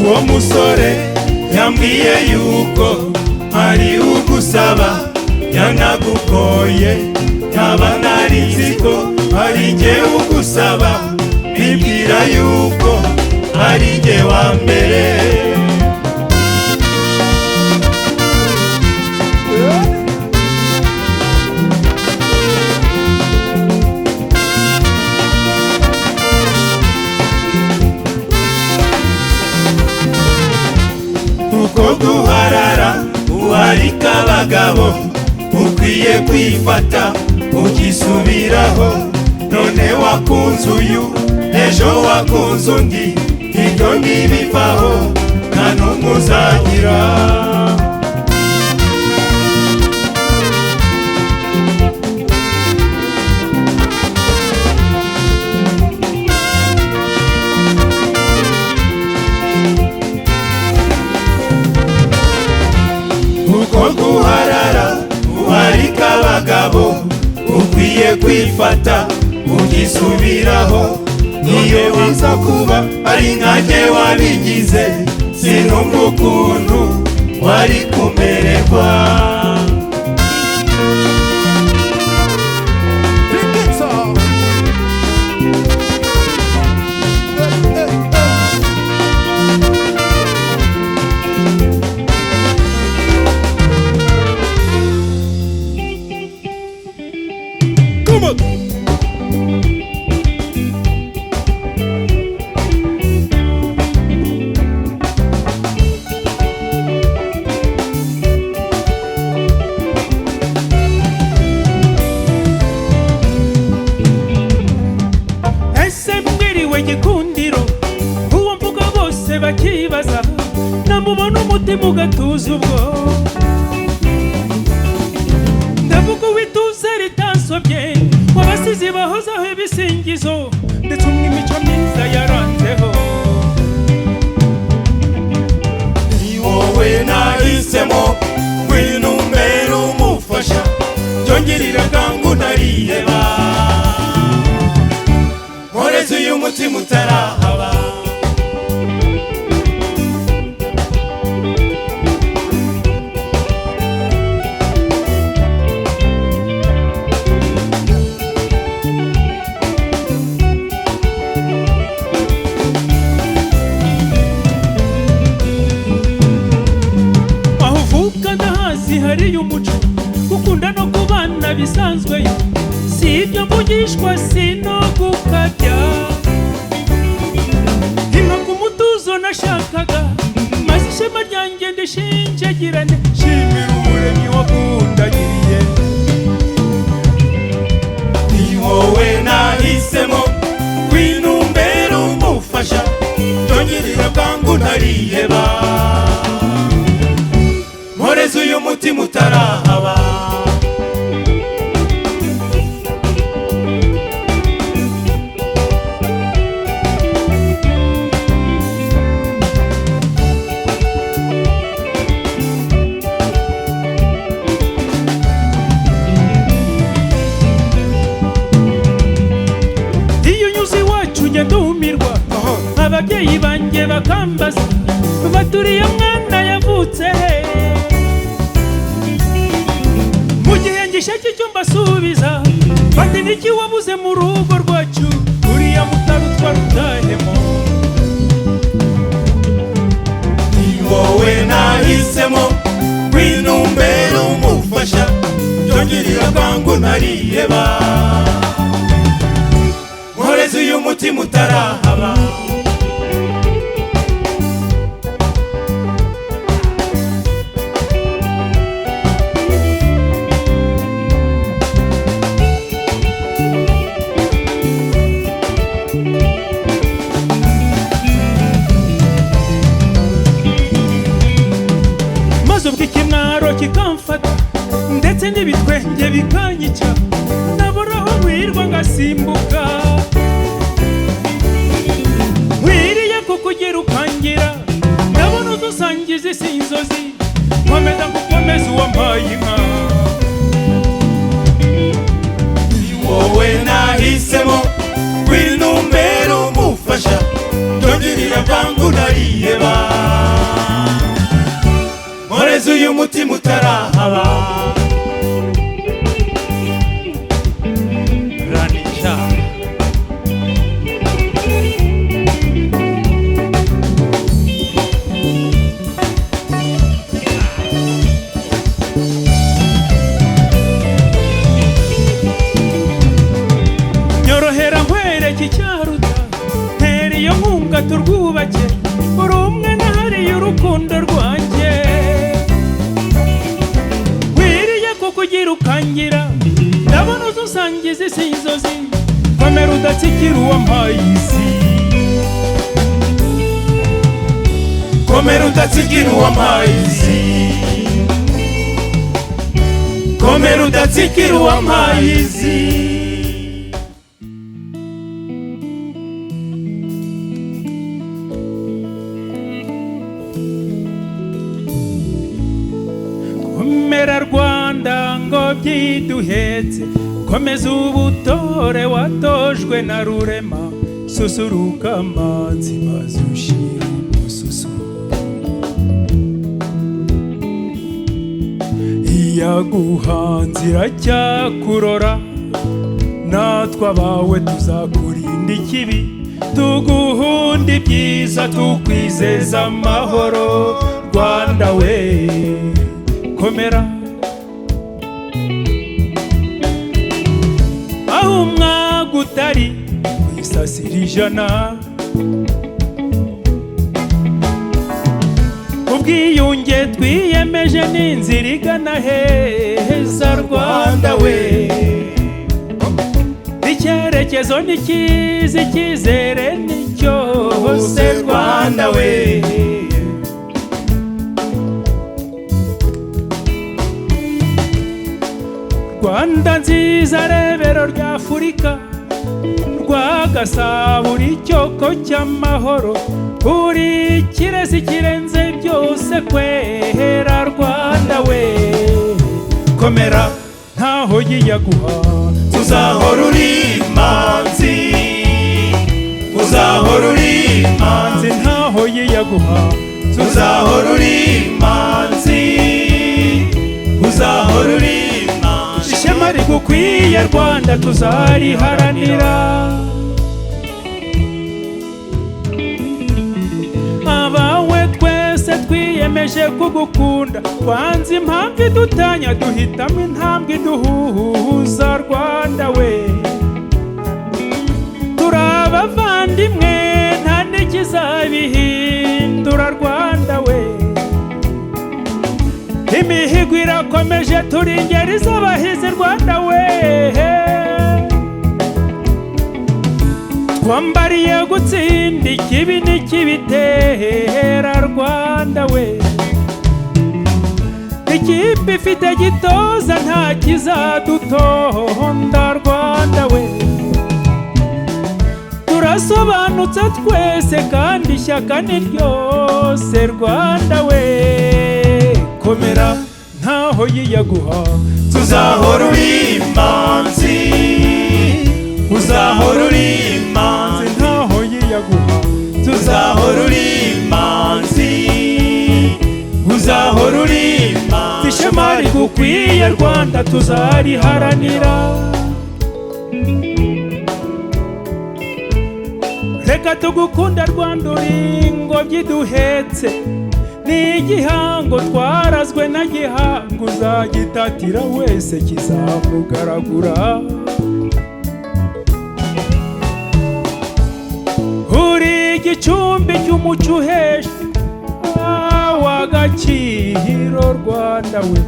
[SPEAKER 7] Uwo musore yambwiye yuko ari ugusaba yanagukoye, nkaba nari nzi ko ari njye ugusaba, bibwira yuko ari njye wa mbere. Uko guharara uharika abagabo, ukwiye kwifata ukisubiraho. None wakunze uyu, ejo wakunze undi, ibyo ntibivaho, nta n'umwe uzagira. Uko guharara uharika abagabo, ukwiye kwifata ukisubiraho. Niyo biza kuba ari nkanjye wabigize, sinumva ukuntu wari kumererwa. Come on.
[SPEAKER 8] Ese mbwiriwe Gikundiro, uwo mvuga bose bakibaza, namubona umutima ugatuza. Ubwo ndavuga uwituze ritansobye, wabasizi bahozaho ibisingizo, ndetse umwe imico myiza yaranzeho.
[SPEAKER 7] Ni wowe nahisemo, ngwino umbere umufasha, byongerera bwangu ntariheba, nkoreze uyu mutima utarahaba.
[SPEAKER 8] Aho uvuka ndahazi, hariyo umuco, gukunda no kubana bisanzwe, si ibyo mvugishwa, si no gukabya. Inka ku mutuzo nashakaga, maze ishema ryanjye ndishinjagirane, shimira Umuremyi wakundagiriye.
[SPEAKER 7] Ni wowe nahisemo, ngwino umbere umufasha, byongerera bwangu ntariheba, nkoreze uyu mutima utarahaba.
[SPEAKER 8] Iyo unyuze iwacu njya ndumirwa, ababyeyi banjye bakambaza baturiye mwana yavutse he? Mu gihe ngishaka icyo mbasubiza, bati: "Niki wabuze mu rugo rwacu, uriya mutarutwa rutahemo?"
[SPEAKER 7] Ni wowe nahisemo, ngwino umbere umufasha, byongerera bwangu ntariheba, nkoreze uyu mutima utarahaba.
[SPEAKER 8] Maze ubwo ikimwaro kikamfata, ndetse n'ibitwenge bikanyica, nabura aho nkwirwa ngasimbuka. Nkwiriye kukugira ukangira, ndabona udusangiza isi inzozi, nkomeza gukomeza uwampaye inka.
[SPEAKER 7] Ni wowe nahisemo, ngwino umbere umufasha, byongerera bwangu ntariheba, nkoreze uyu mutima utarahaba.
[SPEAKER 8] Ranisha. Nyorohera nkwereke icyaruta, ntera iyo nkunga turwubake, uri umwe nahariye urukundo rwanjye. Nkwiriye kukugira ukangira, ndabona uzusangiza isi inzozi, komera udatsikira uwampaye isi.
[SPEAKER 7] Komera udatsikira uwampaye isi, komera udatsikira uwampaye isi.
[SPEAKER 8] Komera Rwanda, ngo byiduhetse, komeza ubutore watojwe na Rurema, susuruka amanzi maze ushira umususu. Iyaguhanze iracyakurora, natwe abawe tuzakurinda ikibi, tuguhunda ibyiza, tukwizeza amahoro. Rwanda we, komera.
[SPEAKER 5] Kigali kuyisasira ijana. Ubwiyunge twiyemeje n'inzira igana heza, Rwanda we. Icyerekezo ni cyiza, icyizere ni cyose, Rwanda we. Rwanda nziza, rebero rya Afurika, Rwagasabo uri icyoko cy'amahoro, uri ikirezi kirenze byose kwera, Rwanda we. Komera ntaho yiyaguha,
[SPEAKER 8] Uzahora uri imanzi, uzahora uri imanzi,
[SPEAKER 5] ntaho yiyaguha,
[SPEAKER 8] uzahora uri imanzi, uzahora uri imanzi.
[SPEAKER 5] Ishema rigukwiye Rwanda tuzariharanira. Abawe twese twiyemeje kugukunda, twanze impamvu idutanya, duhitamo intambwe iduhuza, Rwanda we. Turi abavandimwe nta n'ikizabihindura, Rwanda we. Imihigo irakomeje, turi ingeri z'abahizi, Rwanda we. Twambariye gutsinda ikibi n'ikibitera, Rwanda we. Ikipe ifite gitoza nta kizadutonda, Rwanda we. Turasobanutse twese kandi ishyaka ni ryose, Rwanda we. Komera ntaho yiyaguha,
[SPEAKER 8] Tuzahora uri imanzi, uzahora uri imanzi,
[SPEAKER 5] ntaho yiyaguha,
[SPEAKER 8] uzahora uri imanzi, uzahora uri imanzi.
[SPEAKER 5] Ishema rigukwiye Rwanda tuzariharanira. Reka tugukunda Rwanda, uri ingobyi iduhetse, ni igihango twarazwe na Gihanga, uzagitatira wese kizamugaragura. Uri igicumbi cy'umuco uhesha w'agaciro, Rwanda we.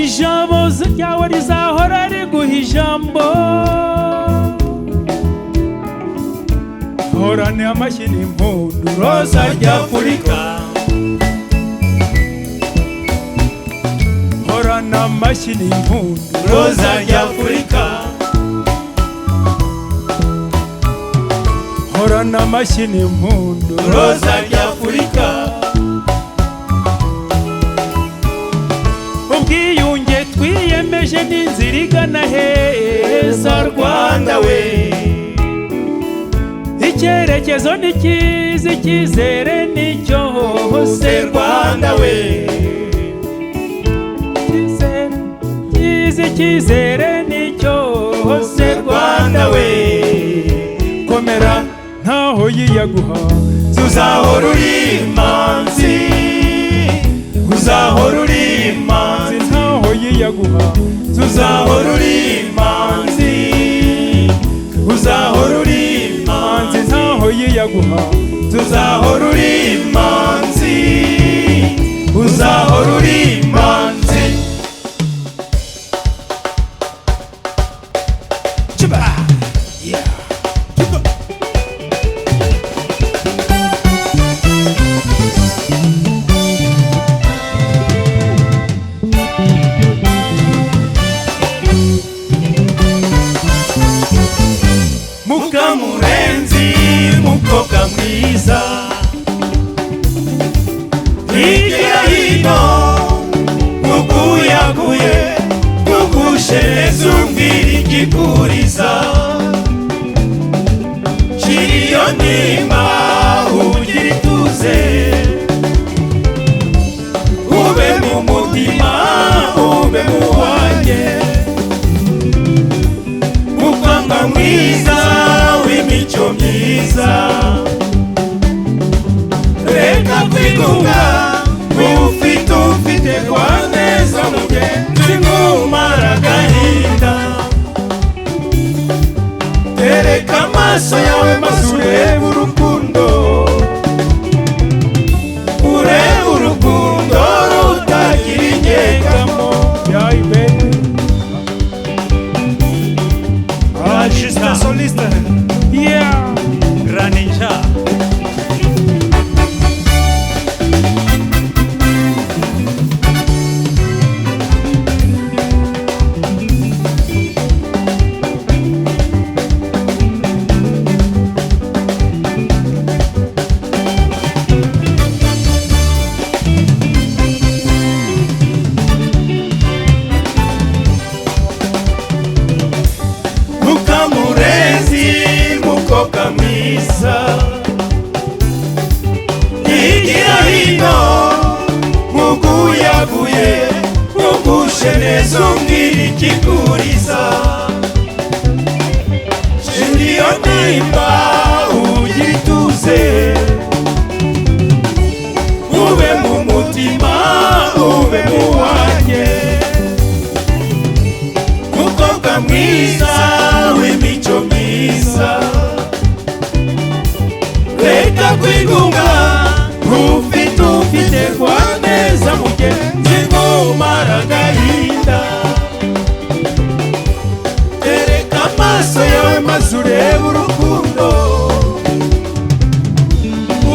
[SPEAKER 5] Ijambo ryawe rizahora riguha ijambo, horane amashyi n'impundu,
[SPEAKER 8] Roza ry'Afurika,
[SPEAKER 5] horana amashyi n'impundu,
[SPEAKER 8] Roza ry'Afurika,
[SPEAKER 5] horana amashyi n'impundu,
[SPEAKER 8] Roza ry'Afurika.
[SPEAKER 5] Ubwiyunge twiyemeje n'inzira igana heza,
[SPEAKER 8] Rwanda we.
[SPEAKER 5] Icyerekezo ni cyiza, icyizere ni cyose,
[SPEAKER 8] Rwanda we.
[SPEAKER 5] Cyiza, icyizere ni cyose,
[SPEAKER 8] Rwanda we.
[SPEAKER 5] Komera ntaho yiyaguha,
[SPEAKER 8] Tuzahora uri imanzi, uzahora uri imanzi,
[SPEAKER 5] ntaho yiyaguha,
[SPEAKER 8] uzahora uri imanzi, uzahora uri imanzi,
[SPEAKER 5] ntaho yiyaguha,
[SPEAKER 8] tuzahora uri imanzi, uzahora uri imanzi. Chiba! Yeah! Chiba! Mukamurenzi, mukobwa mwiza, hirya hino muguyaguye, mugushereza umbwira ikikuriza, shira iyo ntimba ugira ituze, ube mu mutima ube mu wanjye, mukobwa mwiza w'imico myiza, reka kwigunga, ufite ufite kwa neza mugenzi nkumara. Amaso yawe maze urebe urukundo, urebe urukundo rutagira inyegamo.
[SPEAKER 9] Artista solista.
[SPEAKER 8] Yeah.
[SPEAKER 9] Graninja.
[SPEAKER 8] Mukamurezi, mukobwa mwiza, igira hino muguyaguye, mugushe neza, umbwira ikiguriza. Shinga iyo nimba ugira ituze, ube mu mutima, ube mu wanjye. Mukobwa mwiza w'imico myiza, reka kwigunga, ufite ufite kwa neza mugenzi ngumara agahinda. Tereka amaso yawe maze urebe urukundo,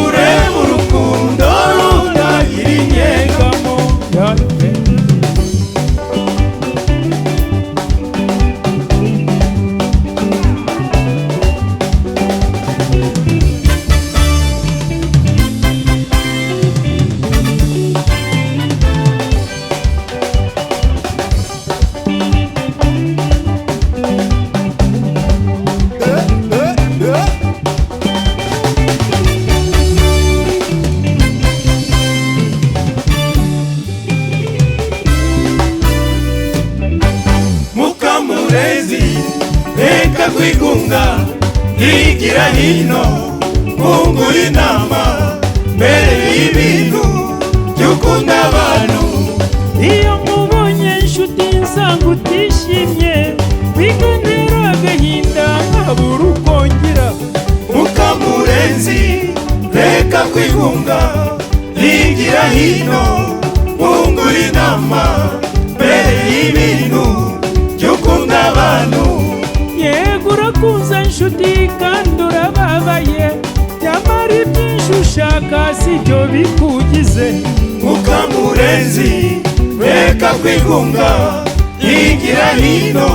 [SPEAKER 8] urebe urukundo rutagira inyegamo. Mukamurezi, reka kwigunga, igira hino nkungura inama mbere y'ibintu by'ukunda abantu.
[SPEAKER 10] Iyo nkubonye inshuti nsanga utishimye, bikantera agahinda nkabura uko ngira.
[SPEAKER 8] Mukamurenzi, reka kwigunga, igira hino nkungura inama mbere y'ibintu by'ukunda abantu.
[SPEAKER 10] Yego urakunze nshuti kandi urababaye, nyamara ibyinshi ushaka si byo bikugize.
[SPEAKER 8] Mukamurenzi, reka kwigunga, igira hino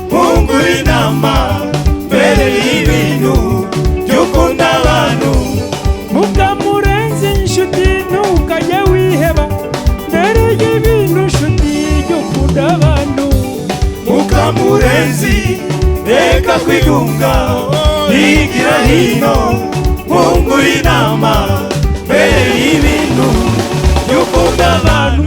[SPEAKER 8] nkungura inama mbere y'ibintu by'ukunda abantu.
[SPEAKER 10] Mukamurenzi nshuti, ntukajye wiheba, mbere y'ibintu nshuti jya ukunda abantu.
[SPEAKER 8] Mukamurenzi, reka kwigunga, igira hino nkungura inama mbere y'ibintu by'ukunda abantu.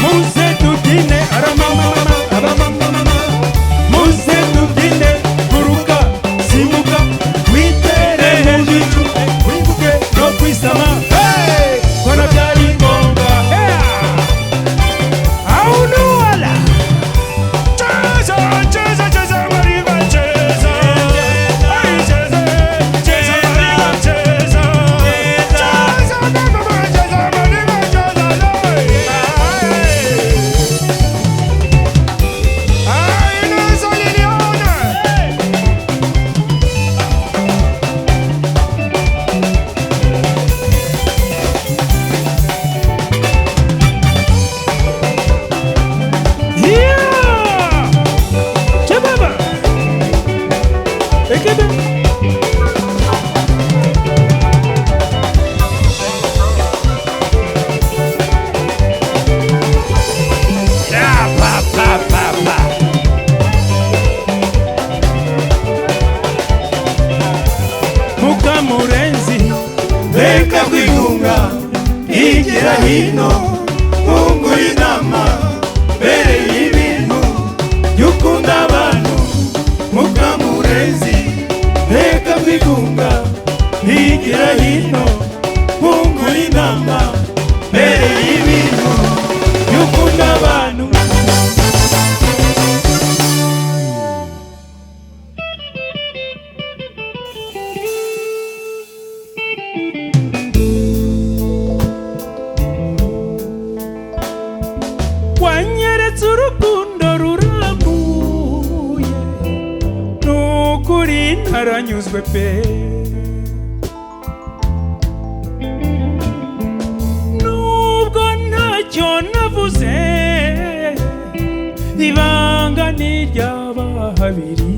[SPEAKER 10] Muze tubyine aramamama abamama.
[SPEAKER 9] Igira hino nkungura inama mbere y'ibintu jya abantu Mukamurezi reka kwigunga. Igira hino nkungura inama mbere y'ibintu jya abantu.
[SPEAKER 10] Wanyeretse urukundo rurambuye, nukuri ntaranyuzwe pe. Nubwo ntacyo navuze, ibanga ni iry'ababiri.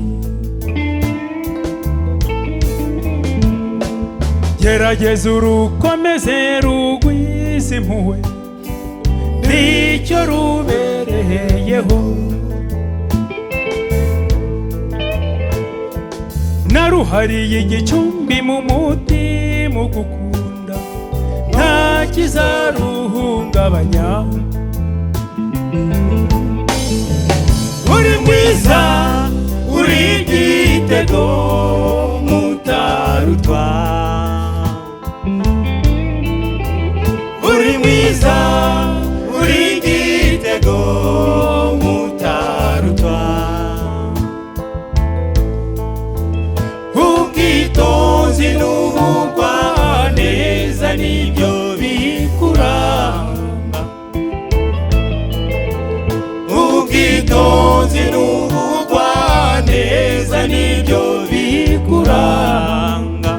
[SPEAKER 10] Gerageza urukomeze rugwize impuhwe, nicyo rubereyeho. Naruhariye igicumbi mu mutima ugukunda, nta kizaruhungabanya.
[SPEAKER 9] Uri mwiza uri igitego mutarutwa, uri mwiza uri igitego mutarutwa. Ubwitonzi n'ubugwaneza nibyo bikuranga, ubwitonzi n'ubugwaneza nibyo bikuranga.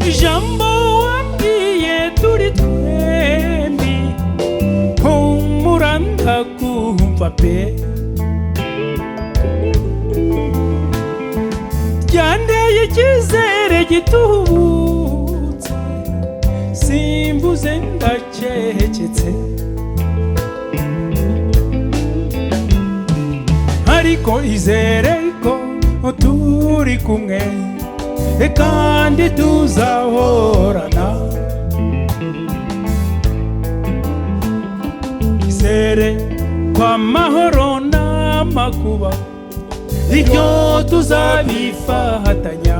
[SPEAKER 10] Ijambo wambwiye turi twembi, humura ndakumva pe. Ryanteye icyizere gitubutse, simvuze ndacecetse. Ariko izere ko turi kumwe kandi tuzahorana. Izere ko amahoro n'amakuba ibyo tuzabifatanya.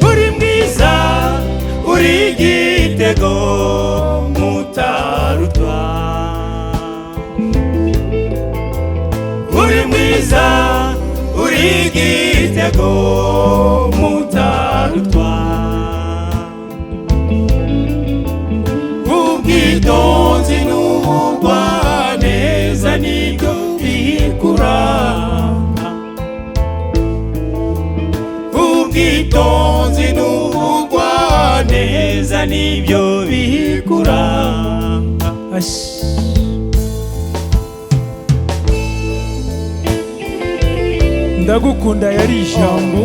[SPEAKER 9] Uri mwiza uri igitego mutarutwa, uri mwiza uri igitego mutarutwa. Ubwitonzi n'ubugwaneza nibyo bikuranga, ubwitonzi n'ubugwaneza nibyo bikuranga.
[SPEAKER 10] Ndagukunda yari ijambo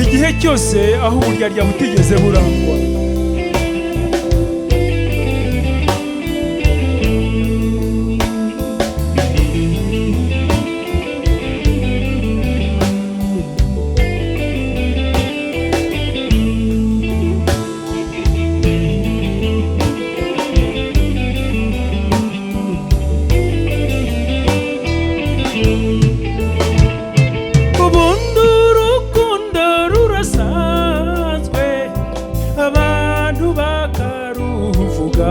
[SPEAKER 10] igihe cyose aho uburyarya butigeze burangwa. Ubundi urukundo rurasanzwe, abantu bakaruvuga,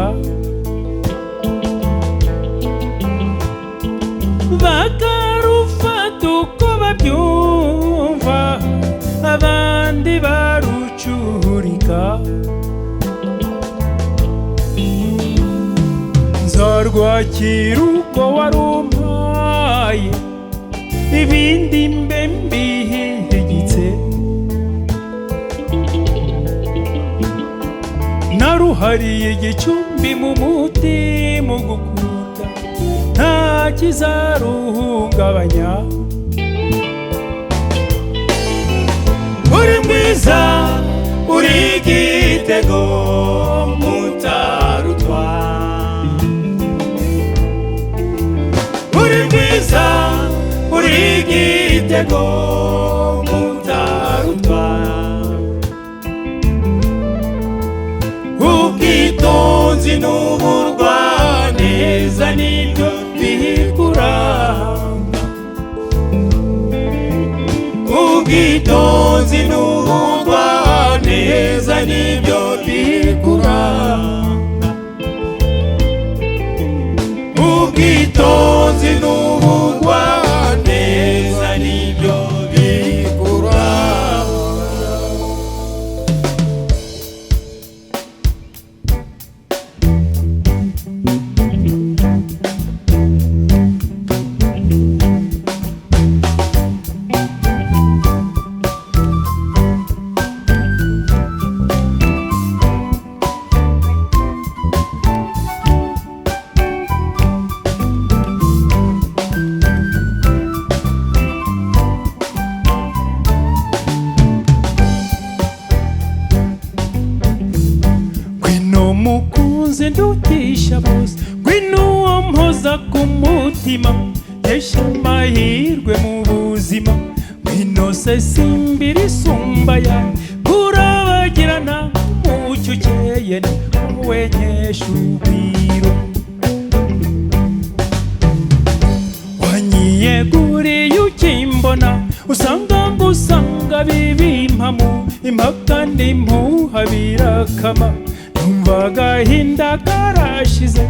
[SPEAKER 10] bakarufata uko babyumva, abandi barucurika. Nzarwakira uko warumpaye, ibindi mbe mbihigitse. Naruhariye igicumbi mu mutima ugukunda, nta kizaruhungabanya.
[SPEAKER 9] Uri mwiza uri igitego mutarutwa, uri mwiza uri igitego igitego mutarutwa. Ubwitonzi n'uburwaneza nibyo bikuranga. Ubwitonzi n'uburwaneza nibyo bikuranga. Ubwitonzi n'ubugwaneza nibyo bikuranga.
[SPEAKER 8] Ngwino mukunzi ndutisha bose, ngwino uwo mpoza ku mutima, nkesha amahirwe mu buzima. Ngwino se simbira isumba yanjye, kurabagirana umucyo ukeye, ni wowe nkesha urugwiro. Wanyiyeguriye ukimbona, usanga ngusanga bibimpamo, impaka n'impuha birakama. Numva agahinda karashize,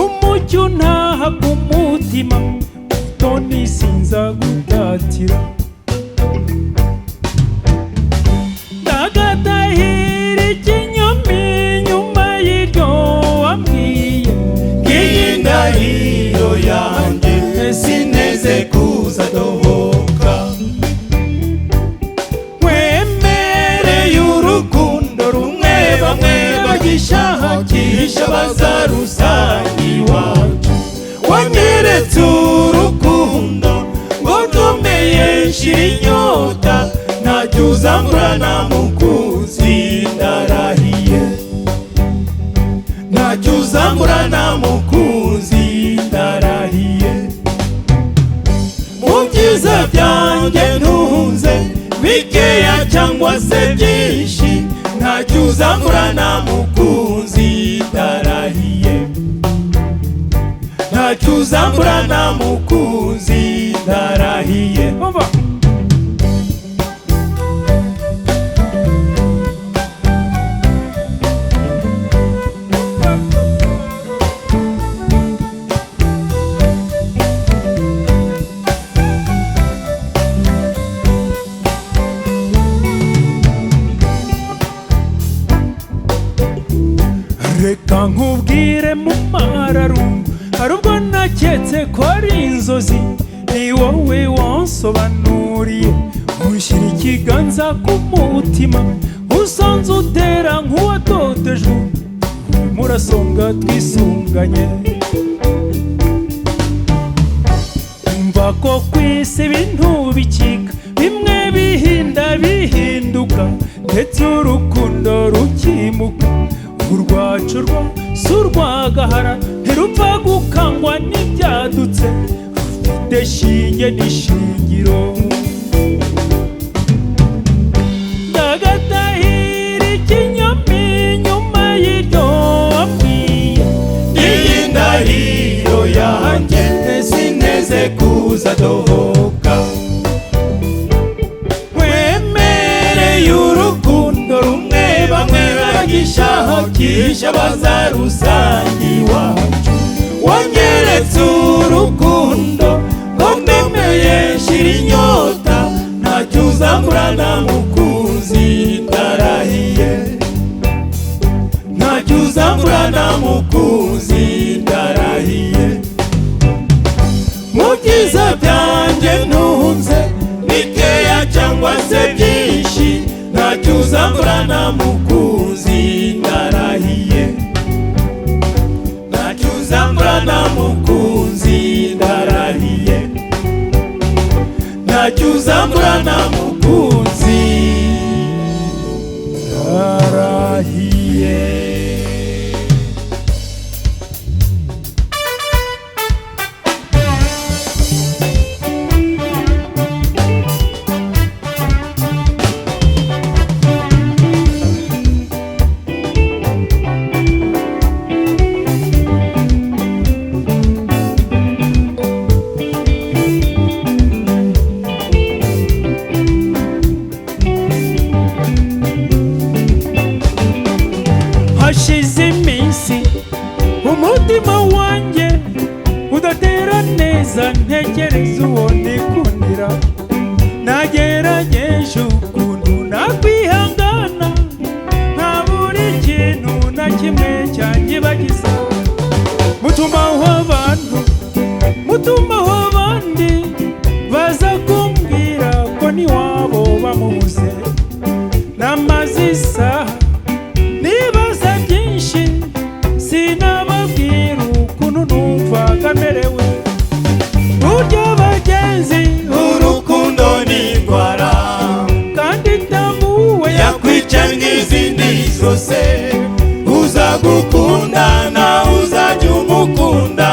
[SPEAKER 8] umucyo untaha ku mutima, utoni sinza gutatira. Ndagatahira ikinyoma inyuma y'iryo wambwiye,
[SPEAKER 9] Ngiyi ndahiro yanjye sineze kuza dohoka. Nkwemereye urukundo rumwe bamwe bagishakisha bazarusanga iwacu. Wanyeretse urukundo ngo ndomeye nshira inyota, ntacyo uzamburana mukunzi ndarahiye. Ntacyo uzamburana mukunzi ndarahiye. Mu byiza byanjye ntunze bikeya cyangwa se byinshi, ntacyo uzamburana mukunzi ndarahiye. Ntacyo uzamburana mukunzi ndarahiye.
[SPEAKER 8] Umva. Reka nkubwire mu mararungu, hari ubwo naketse ko ari inzozi, ni wowe wansobanuriye. Ushyira ikiganza ku mutima, usanze utera nk'uwatotejwe, murasonga twisunganye. Umva ko ku isi ibintu bikika, bimwe bihinda bihinduka, ndetse urukundo rukimuka. Urwacu rwo si urw'agahara, ntirupfa gukangwa n'ibyadutse, rufite shinge n'ishingiro. Ndagatahira ikinyoma inyuma y'iryo wambwiye,
[SPEAKER 9] Ngiyi ndahiro yanjye sineze kuza dohoka. Nkwemereye urukundo rumwe bamwe bagishakisha bazarusanga iwacu. Wanyeretse urukundo ngo ndemeye nshira inyota, ntacyo uzamburana mukunzi ndarahiye. Ntacyo uzamburana mukunzi ndarahiye. Mu byiza byanjye ntunze bikeya cyangwa se byinshi, ntacyo uzamburana mukunzi ndarahiye. Ntacyo uzamburana mukunzi ndarahiye. Ntacyo uzamburana mukunzi ndarahiye.
[SPEAKER 8] Hashize iminsi umutima wanjye udatera neza, ntekereza uwo nikundira. Nagerageje ukuntu nakwihangana, nta buri kintu na kimwe cyanyibagiza. Mutumaho abantu, mutumaho abandi, baza kumbwira ko niwabo bamubuze. Namaze isaha nibaza byinshi, sinababwira ukuntu numvaga merewe. Burya bagenzi,
[SPEAKER 9] urukundo ni indwara,
[SPEAKER 8] kandi itavuwe,
[SPEAKER 9] yakwica nk'izindi zose. Uzagukunda nawe uzajya umukunda.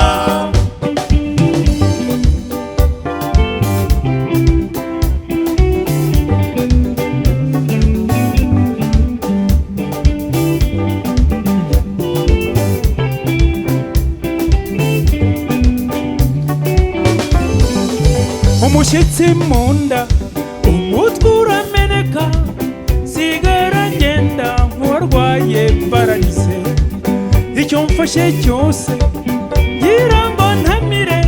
[SPEAKER 8] Umushyitsi mu nda, umutwe urameneka, sigara ngenda nk'uwarwaye pararize. Icyo mfashe cyose ngira ngo ntamire,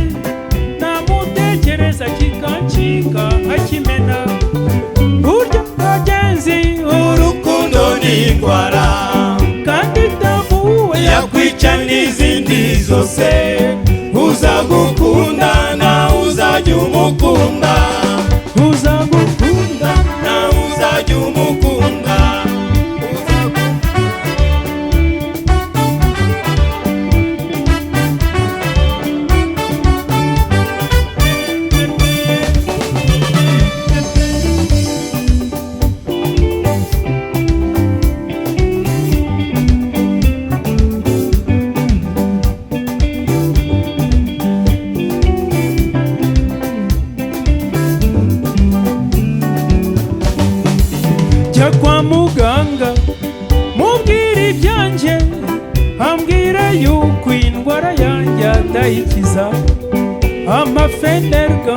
[SPEAKER 8] namutekereza kikancika nkakimena. Burya bagenzi,
[SPEAKER 9] urukundo ni indwara,
[SPEAKER 8] kandi itavuwe,
[SPEAKER 9] yakwica n'izindi zose. Uzagukunda nawe uzajya umukunda.
[SPEAKER 8] Uzagukunda
[SPEAKER 9] nawe uzajya umukunda.
[SPEAKER 8] Jya kwa muganga mubwira ibyanjye, ambwira yuko indwara yanjye atayikiza. Amafenerga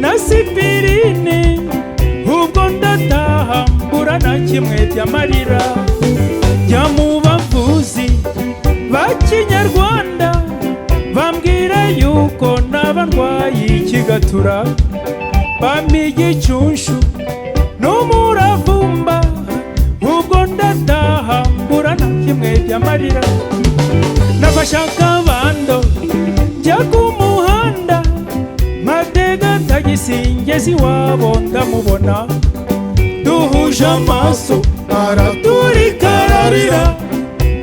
[SPEAKER 8] na sipirine, ubwo ndataha mbura na kimwe by'amarira. Jya mu bavuzi ba kinyarwanda, bambwira yuko naba ndwaye ikigatura, bampa igicunshu n'umuravumba, ubwo ndataha mbura na kimwe by'amarira. Nafashe akabando njya ku muhanda, mpatega tagisi ngeze iwabo ndamubona. Duhuje amaso araturika ararira,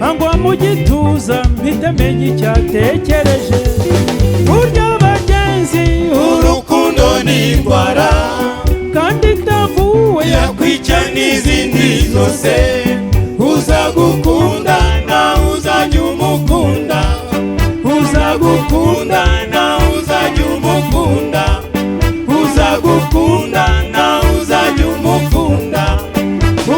[SPEAKER 8] angwa mu gituza mpita menya icyo atekereje. Burya bagenzi,
[SPEAKER 9] urukundo ni indwara,
[SPEAKER 8] kandi itavuwe,
[SPEAKER 9] yakwica n'izindi zose. Uzagukunda nawe uzajya umukunda. Uzagukunda nawe uzajya umukunda. Uzagukunda nawe uzajya umukunda.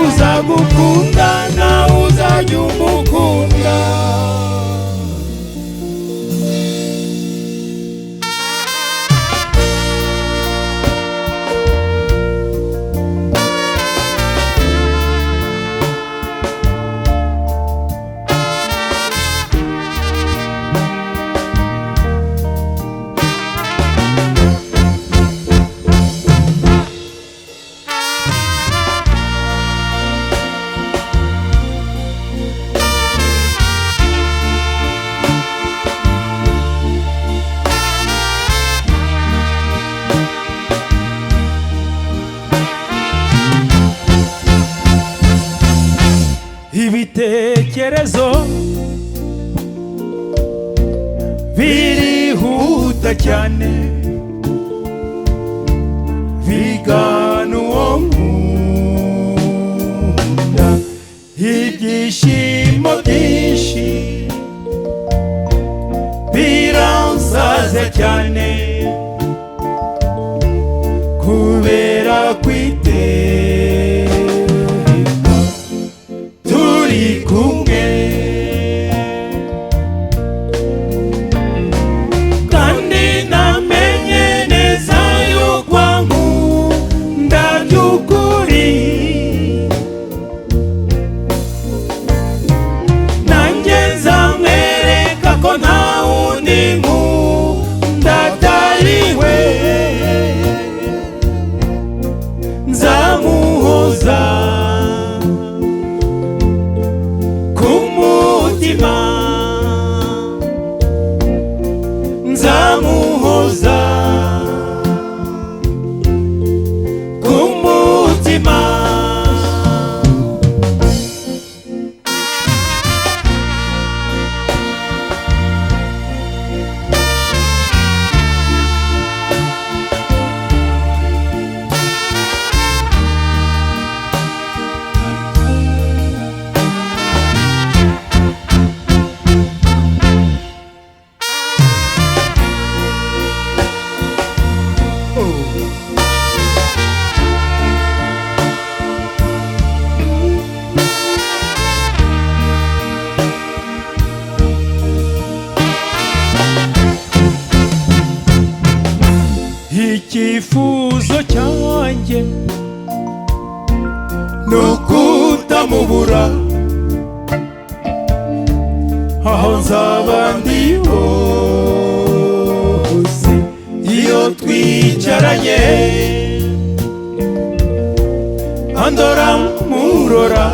[SPEAKER 9] Uzagukunda nawe uzajya umukunda.
[SPEAKER 8] Ibitekerezo birihuta cyane, bigana uwo nkunda. Ibyishimo byinshi biransaza cyane, kubera kwiteka turi kumwe. Kandi namenye neza yuko ankunda by'ukuri.
[SPEAKER 9] mutima, nzamuhoza ku mutima.
[SPEAKER 8] Icyifuzo cyanjye
[SPEAKER 9] nukutamubura aho nzaba ndi hose, iyo twicaranye andora murora,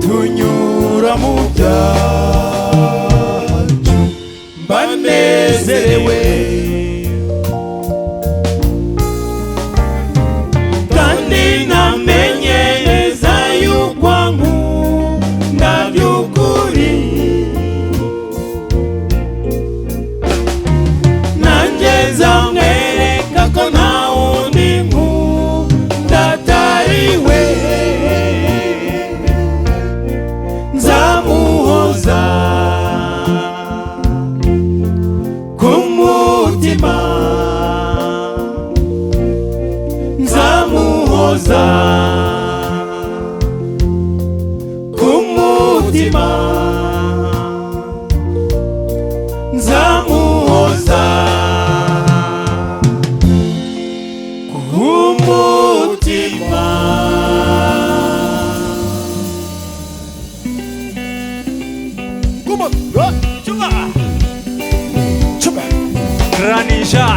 [SPEAKER 9] tunyura mu byacu mbanezerewe, kandi namenye neza yuko ankunda by'ukuri, nanjye nzamwereka ko nta wundi nkunda atari we, nzamuhoza ku mutima, nzamuhoza ku mutima, nzamuhoza ku mutima.
[SPEAKER 1] Kuma,
[SPEAKER 10] Chuma.
[SPEAKER 1] Chuma.
[SPEAKER 10] Ranija.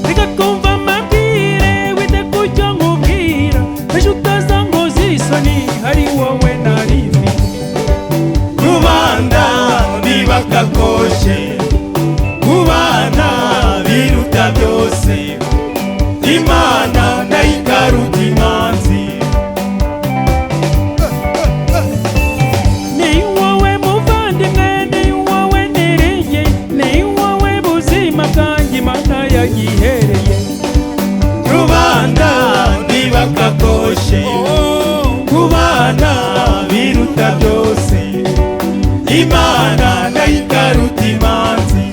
[SPEAKER 8] Reka kumva amabwire wite ku cyo nkubwira, ejo utazankoza isoni hari wowe nari mfite.
[SPEAKER 9] Rubanda ntibakakoshe, kubana biruta byose, Imana nayo ikaruta imanzi.
[SPEAKER 8] Ni wowe muvandimwe, ni wowe niringiye, ni wowe buzima bwanjye Imana yagihereye.
[SPEAKER 9] Rubanda ntibakakoshe, kubana biruta byose, Imana nayo ikaruta imanzi.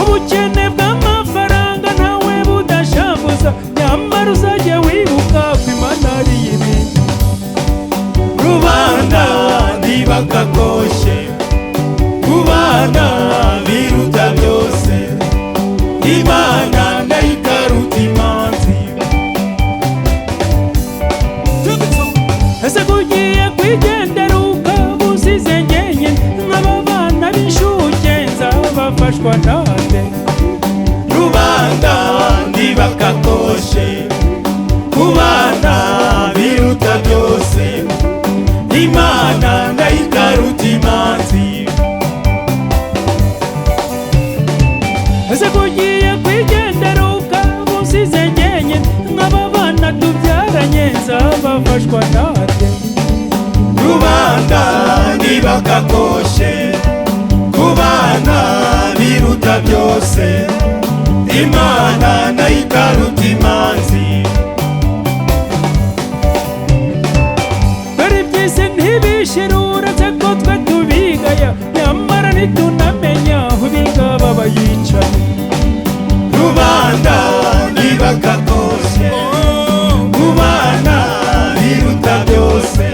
[SPEAKER 8] Ubukene bw'amafaranga ntawe budashavuza, nyamara uzajya wibuka ko Imana ari ibintu.
[SPEAKER 9] Rubanda ntibakakoshe, kubana biruta byose, Imana nayo ikaruta imanzi.
[SPEAKER 8] Ese ko ugiye kwigendera ukaba usize njyenyine, nk'aba bana b'inshuke nzabafashwa nande?
[SPEAKER 9] Rubanda ntibakakoshe, kubana biruta byose, Imana nayo ikaruta imanzi.
[SPEAKER 8] Ese ko ugiye kwigendera ukaba usize njyenyine, nk'aba bana tubyaranye nzabafashwa nande?
[SPEAKER 9] Rubanda ntibakakoshe, kubana biruta byose, Imana nayo ikaruta imanzi.
[SPEAKER 8] Dore iby'isi ntibishira uretse ko twe tubigaya, nyamara ntitunamenya aho biga baba yicaye.
[SPEAKER 9] Rubanda ntibakakoshe, kubana biruta byose,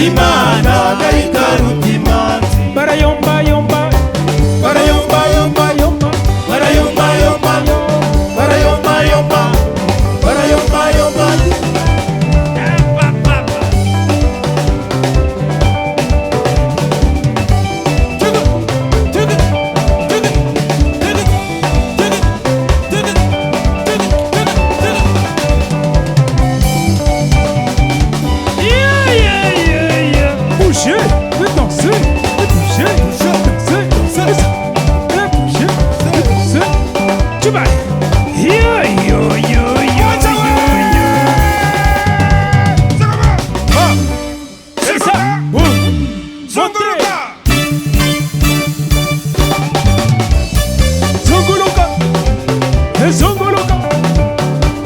[SPEAKER 9] Imana nayo ikaruta imanzi.
[SPEAKER 8] Barayombayomba,
[SPEAKER 9] Barayombayomba,
[SPEAKER 8] yomba,
[SPEAKER 9] barayombayomba,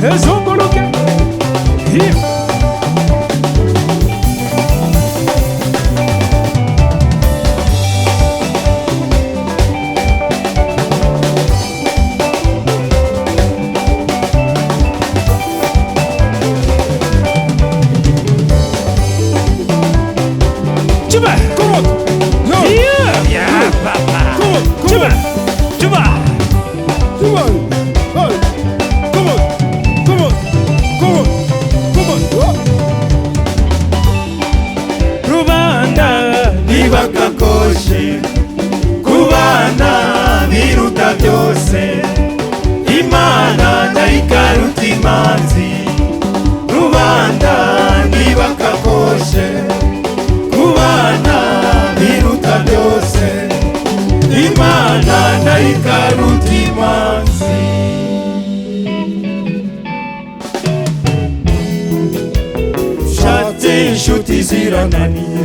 [SPEAKER 10] Ezunguluke. Here. Chuba, come on. No. Yeah. Yeah, papa. Come on, come Chuba. On. Chuba.
[SPEAKER 2] Come on. Hey. Come on. Come on. Come on. Come on. Oh.
[SPEAKER 9] Rubanda ntibakakoshe kubana biruta byose Imana ndayikaruta imanzi Rubanda ntibakakoshe kubana biruta byose Imana ndayikaruta imanzi Nshatse inshuti zirananiye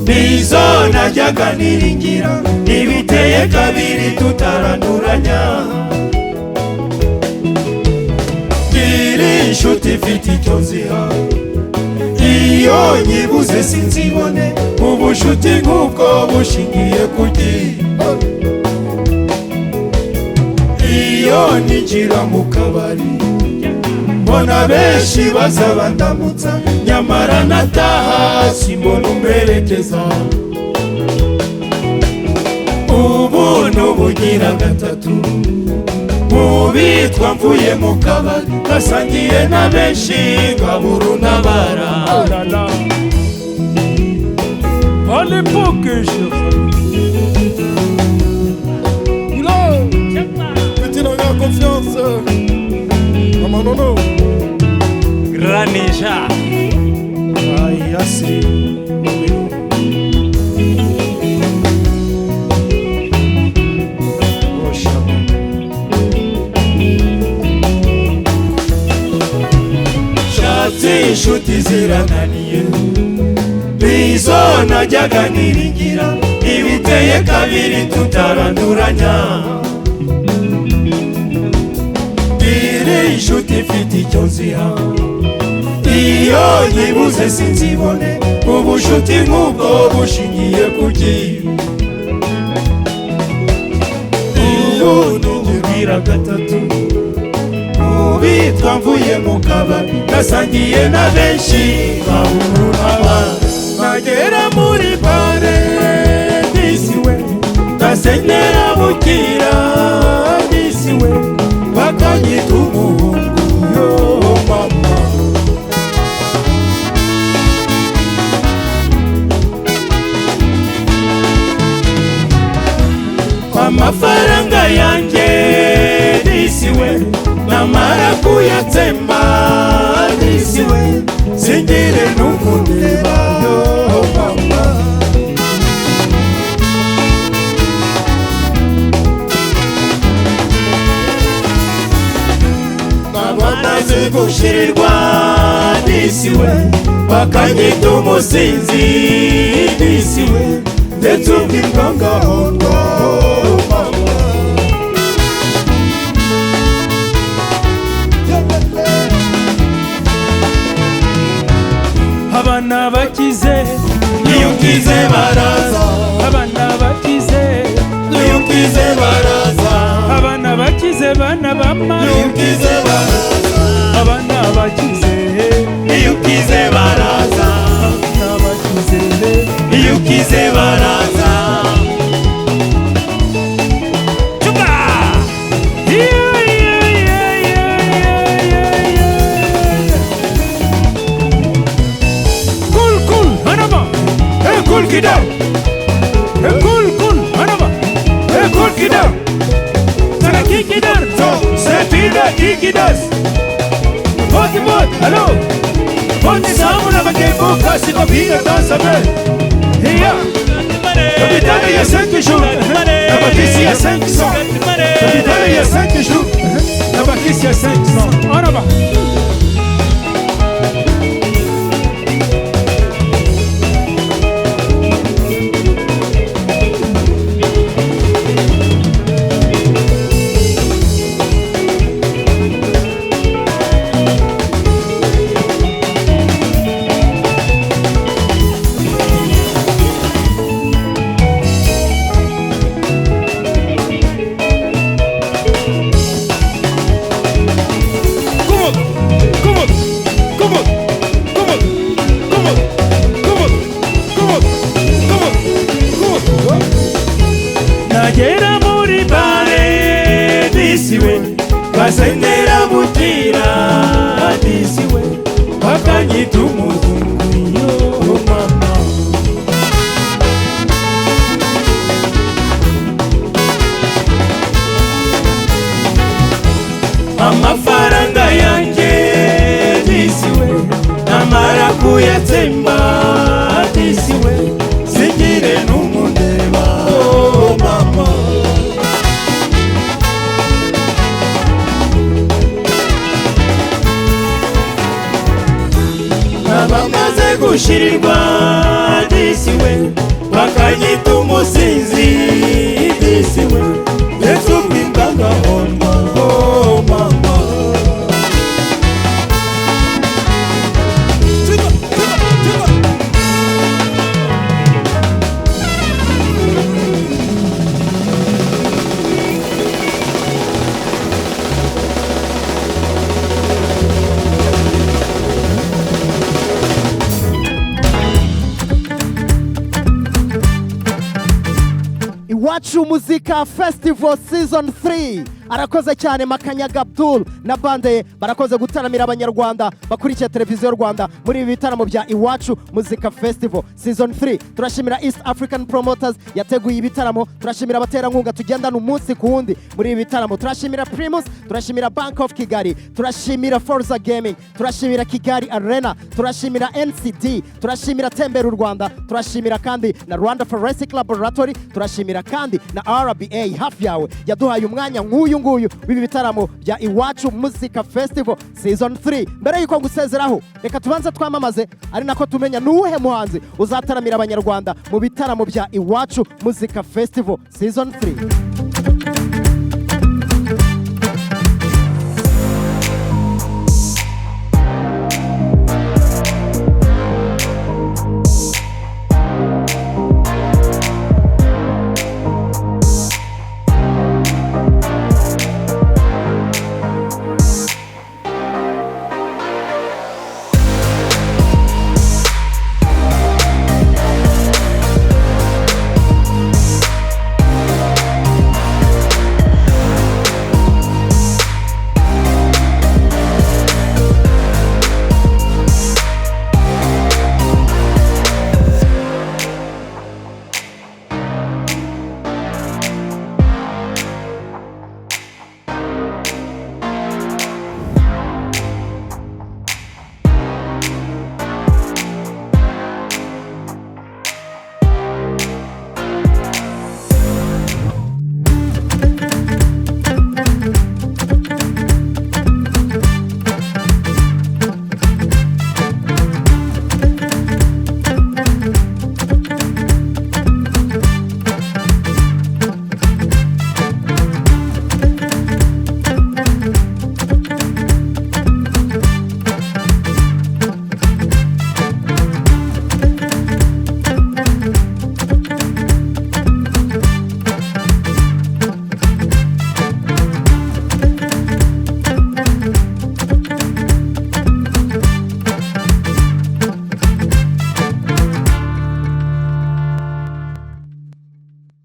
[SPEAKER 9] nizo najyaga niringira ntibiteye kabiri tutaranduranya Iri inshuti ifite icyo nziha iyo nyibuze sinzibone ubushuti nk'ubwo bushingiye ku gihe Iyo ninjira mu kabari mbona benshi baza bandamutsa nyamara nataha simbona umperekeza ubu n'ubugira gatatu mu bitwa mvuye mu kabari nasangiye na benshi nkabura untabara.
[SPEAKER 10] Oh là là. À l'époque, chers amis.
[SPEAKER 2] Oula. Petit n'a confiance. Maman nono.
[SPEAKER 10] Granija.
[SPEAKER 9] Ay, asiri. Nshatse inshuti zirananiye nizo najyaga niringira ibiteye kabiri tutaranduranya Iri inshuti ifite icyo nziha iyo nyibuze sinzibone ubushuti nk'ubwo bushingiye ku gihe Iyo n'ubugira gatatu bitwa mvuye mu kabari nasangiye na benshi nkahurura nagera muri bare disiwe ndasenyera bukira disiwe bakanyita umuhungu yo mama Amafaranga yanjye disiwe namara kuyatsemba disiwe singire n'umundeba yo mama Nabamaze gushirirwa disiwe bakanyita umusinzi disiwe ndetse ubwirwa ngahondwa mama
[SPEAKER 10] Abana bakize.
[SPEAKER 9] Iyo ukize baraza.
[SPEAKER 10] Abana bakize.
[SPEAKER 9] Iyo ukize baraza.
[SPEAKER 10] Abana bakize bana bama.
[SPEAKER 9] Iyo ukize baraza.
[SPEAKER 10] Abana bakize.
[SPEAKER 9] Iyo ukize baraza.
[SPEAKER 10] Abana bakize.
[SPEAKER 9] Iyo ukize baraza.
[SPEAKER 10] Chuba! Yeah, yeah, yeah, yeah, yeah, yeah, yeah. Cool, cool, hanaba.
[SPEAKER 9] Hey, cool kida.
[SPEAKER 10] Hey, cool, cool, hanaba.
[SPEAKER 9] Hey, cool kida.
[SPEAKER 10] Tana kikidar.
[SPEAKER 9] So, setida ikidas. Boti bot, hello. Boti samu na bakembo kasi kopina dansa be. Here. Capitale il y a 5 jours. La Bakissi il y a 500. Capitale il y a 5 jours. La Bakissi il y a 500.
[SPEAKER 10] Hanaba.
[SPEAKER 9] Bakanyibwira disi we, bakanyita umuzungu, yo mama. Amafaranga yanjye disi we, namara kuyatsemba disi we, singire n'umundeba, oh mama. Abamaze gushirirwa disi we, bakanyita umusinzi disi we, ndetse ubwimba ngahondwa, oh mama.
[SPEAKER 1] Iwacu Muzika Festival Season 3. Arakoze cyane Makanyaga Abdul na bande ye, barakoze gutaramira Abanyarwanda bakurikiye Televiziyo Rwanda muri ibi bitaramo bya Iwacu Muzika Festival Season 3. Turashimira East African Promoters yateguye ibitaramo, turashimira abaterankunga tugendana umunsi ku wundi muri ibi bitaramo, turashimira Primus, turashimira Bank of Kigali, turashimira Forza Gaming, turashimira Kigali Arena, turashimira NCD, turashimira Tembera u Rwanda, turashimira kandi na Rwanda Forensic Laboratory, turashimira kandi na RBA hafi yawe yaduhaye umwanya nk'uyu nguyu w'ibi bitaramo bya Iwacu Muzika Festival Season 3. Mbere y'uko ngusezeraho, reka tubanze twamamaze, ari nako tumenya nuwuhe muhanzi uzataramira Abanyarwanda mu bitaramo bya Iwacu Muzika Festival Season 3.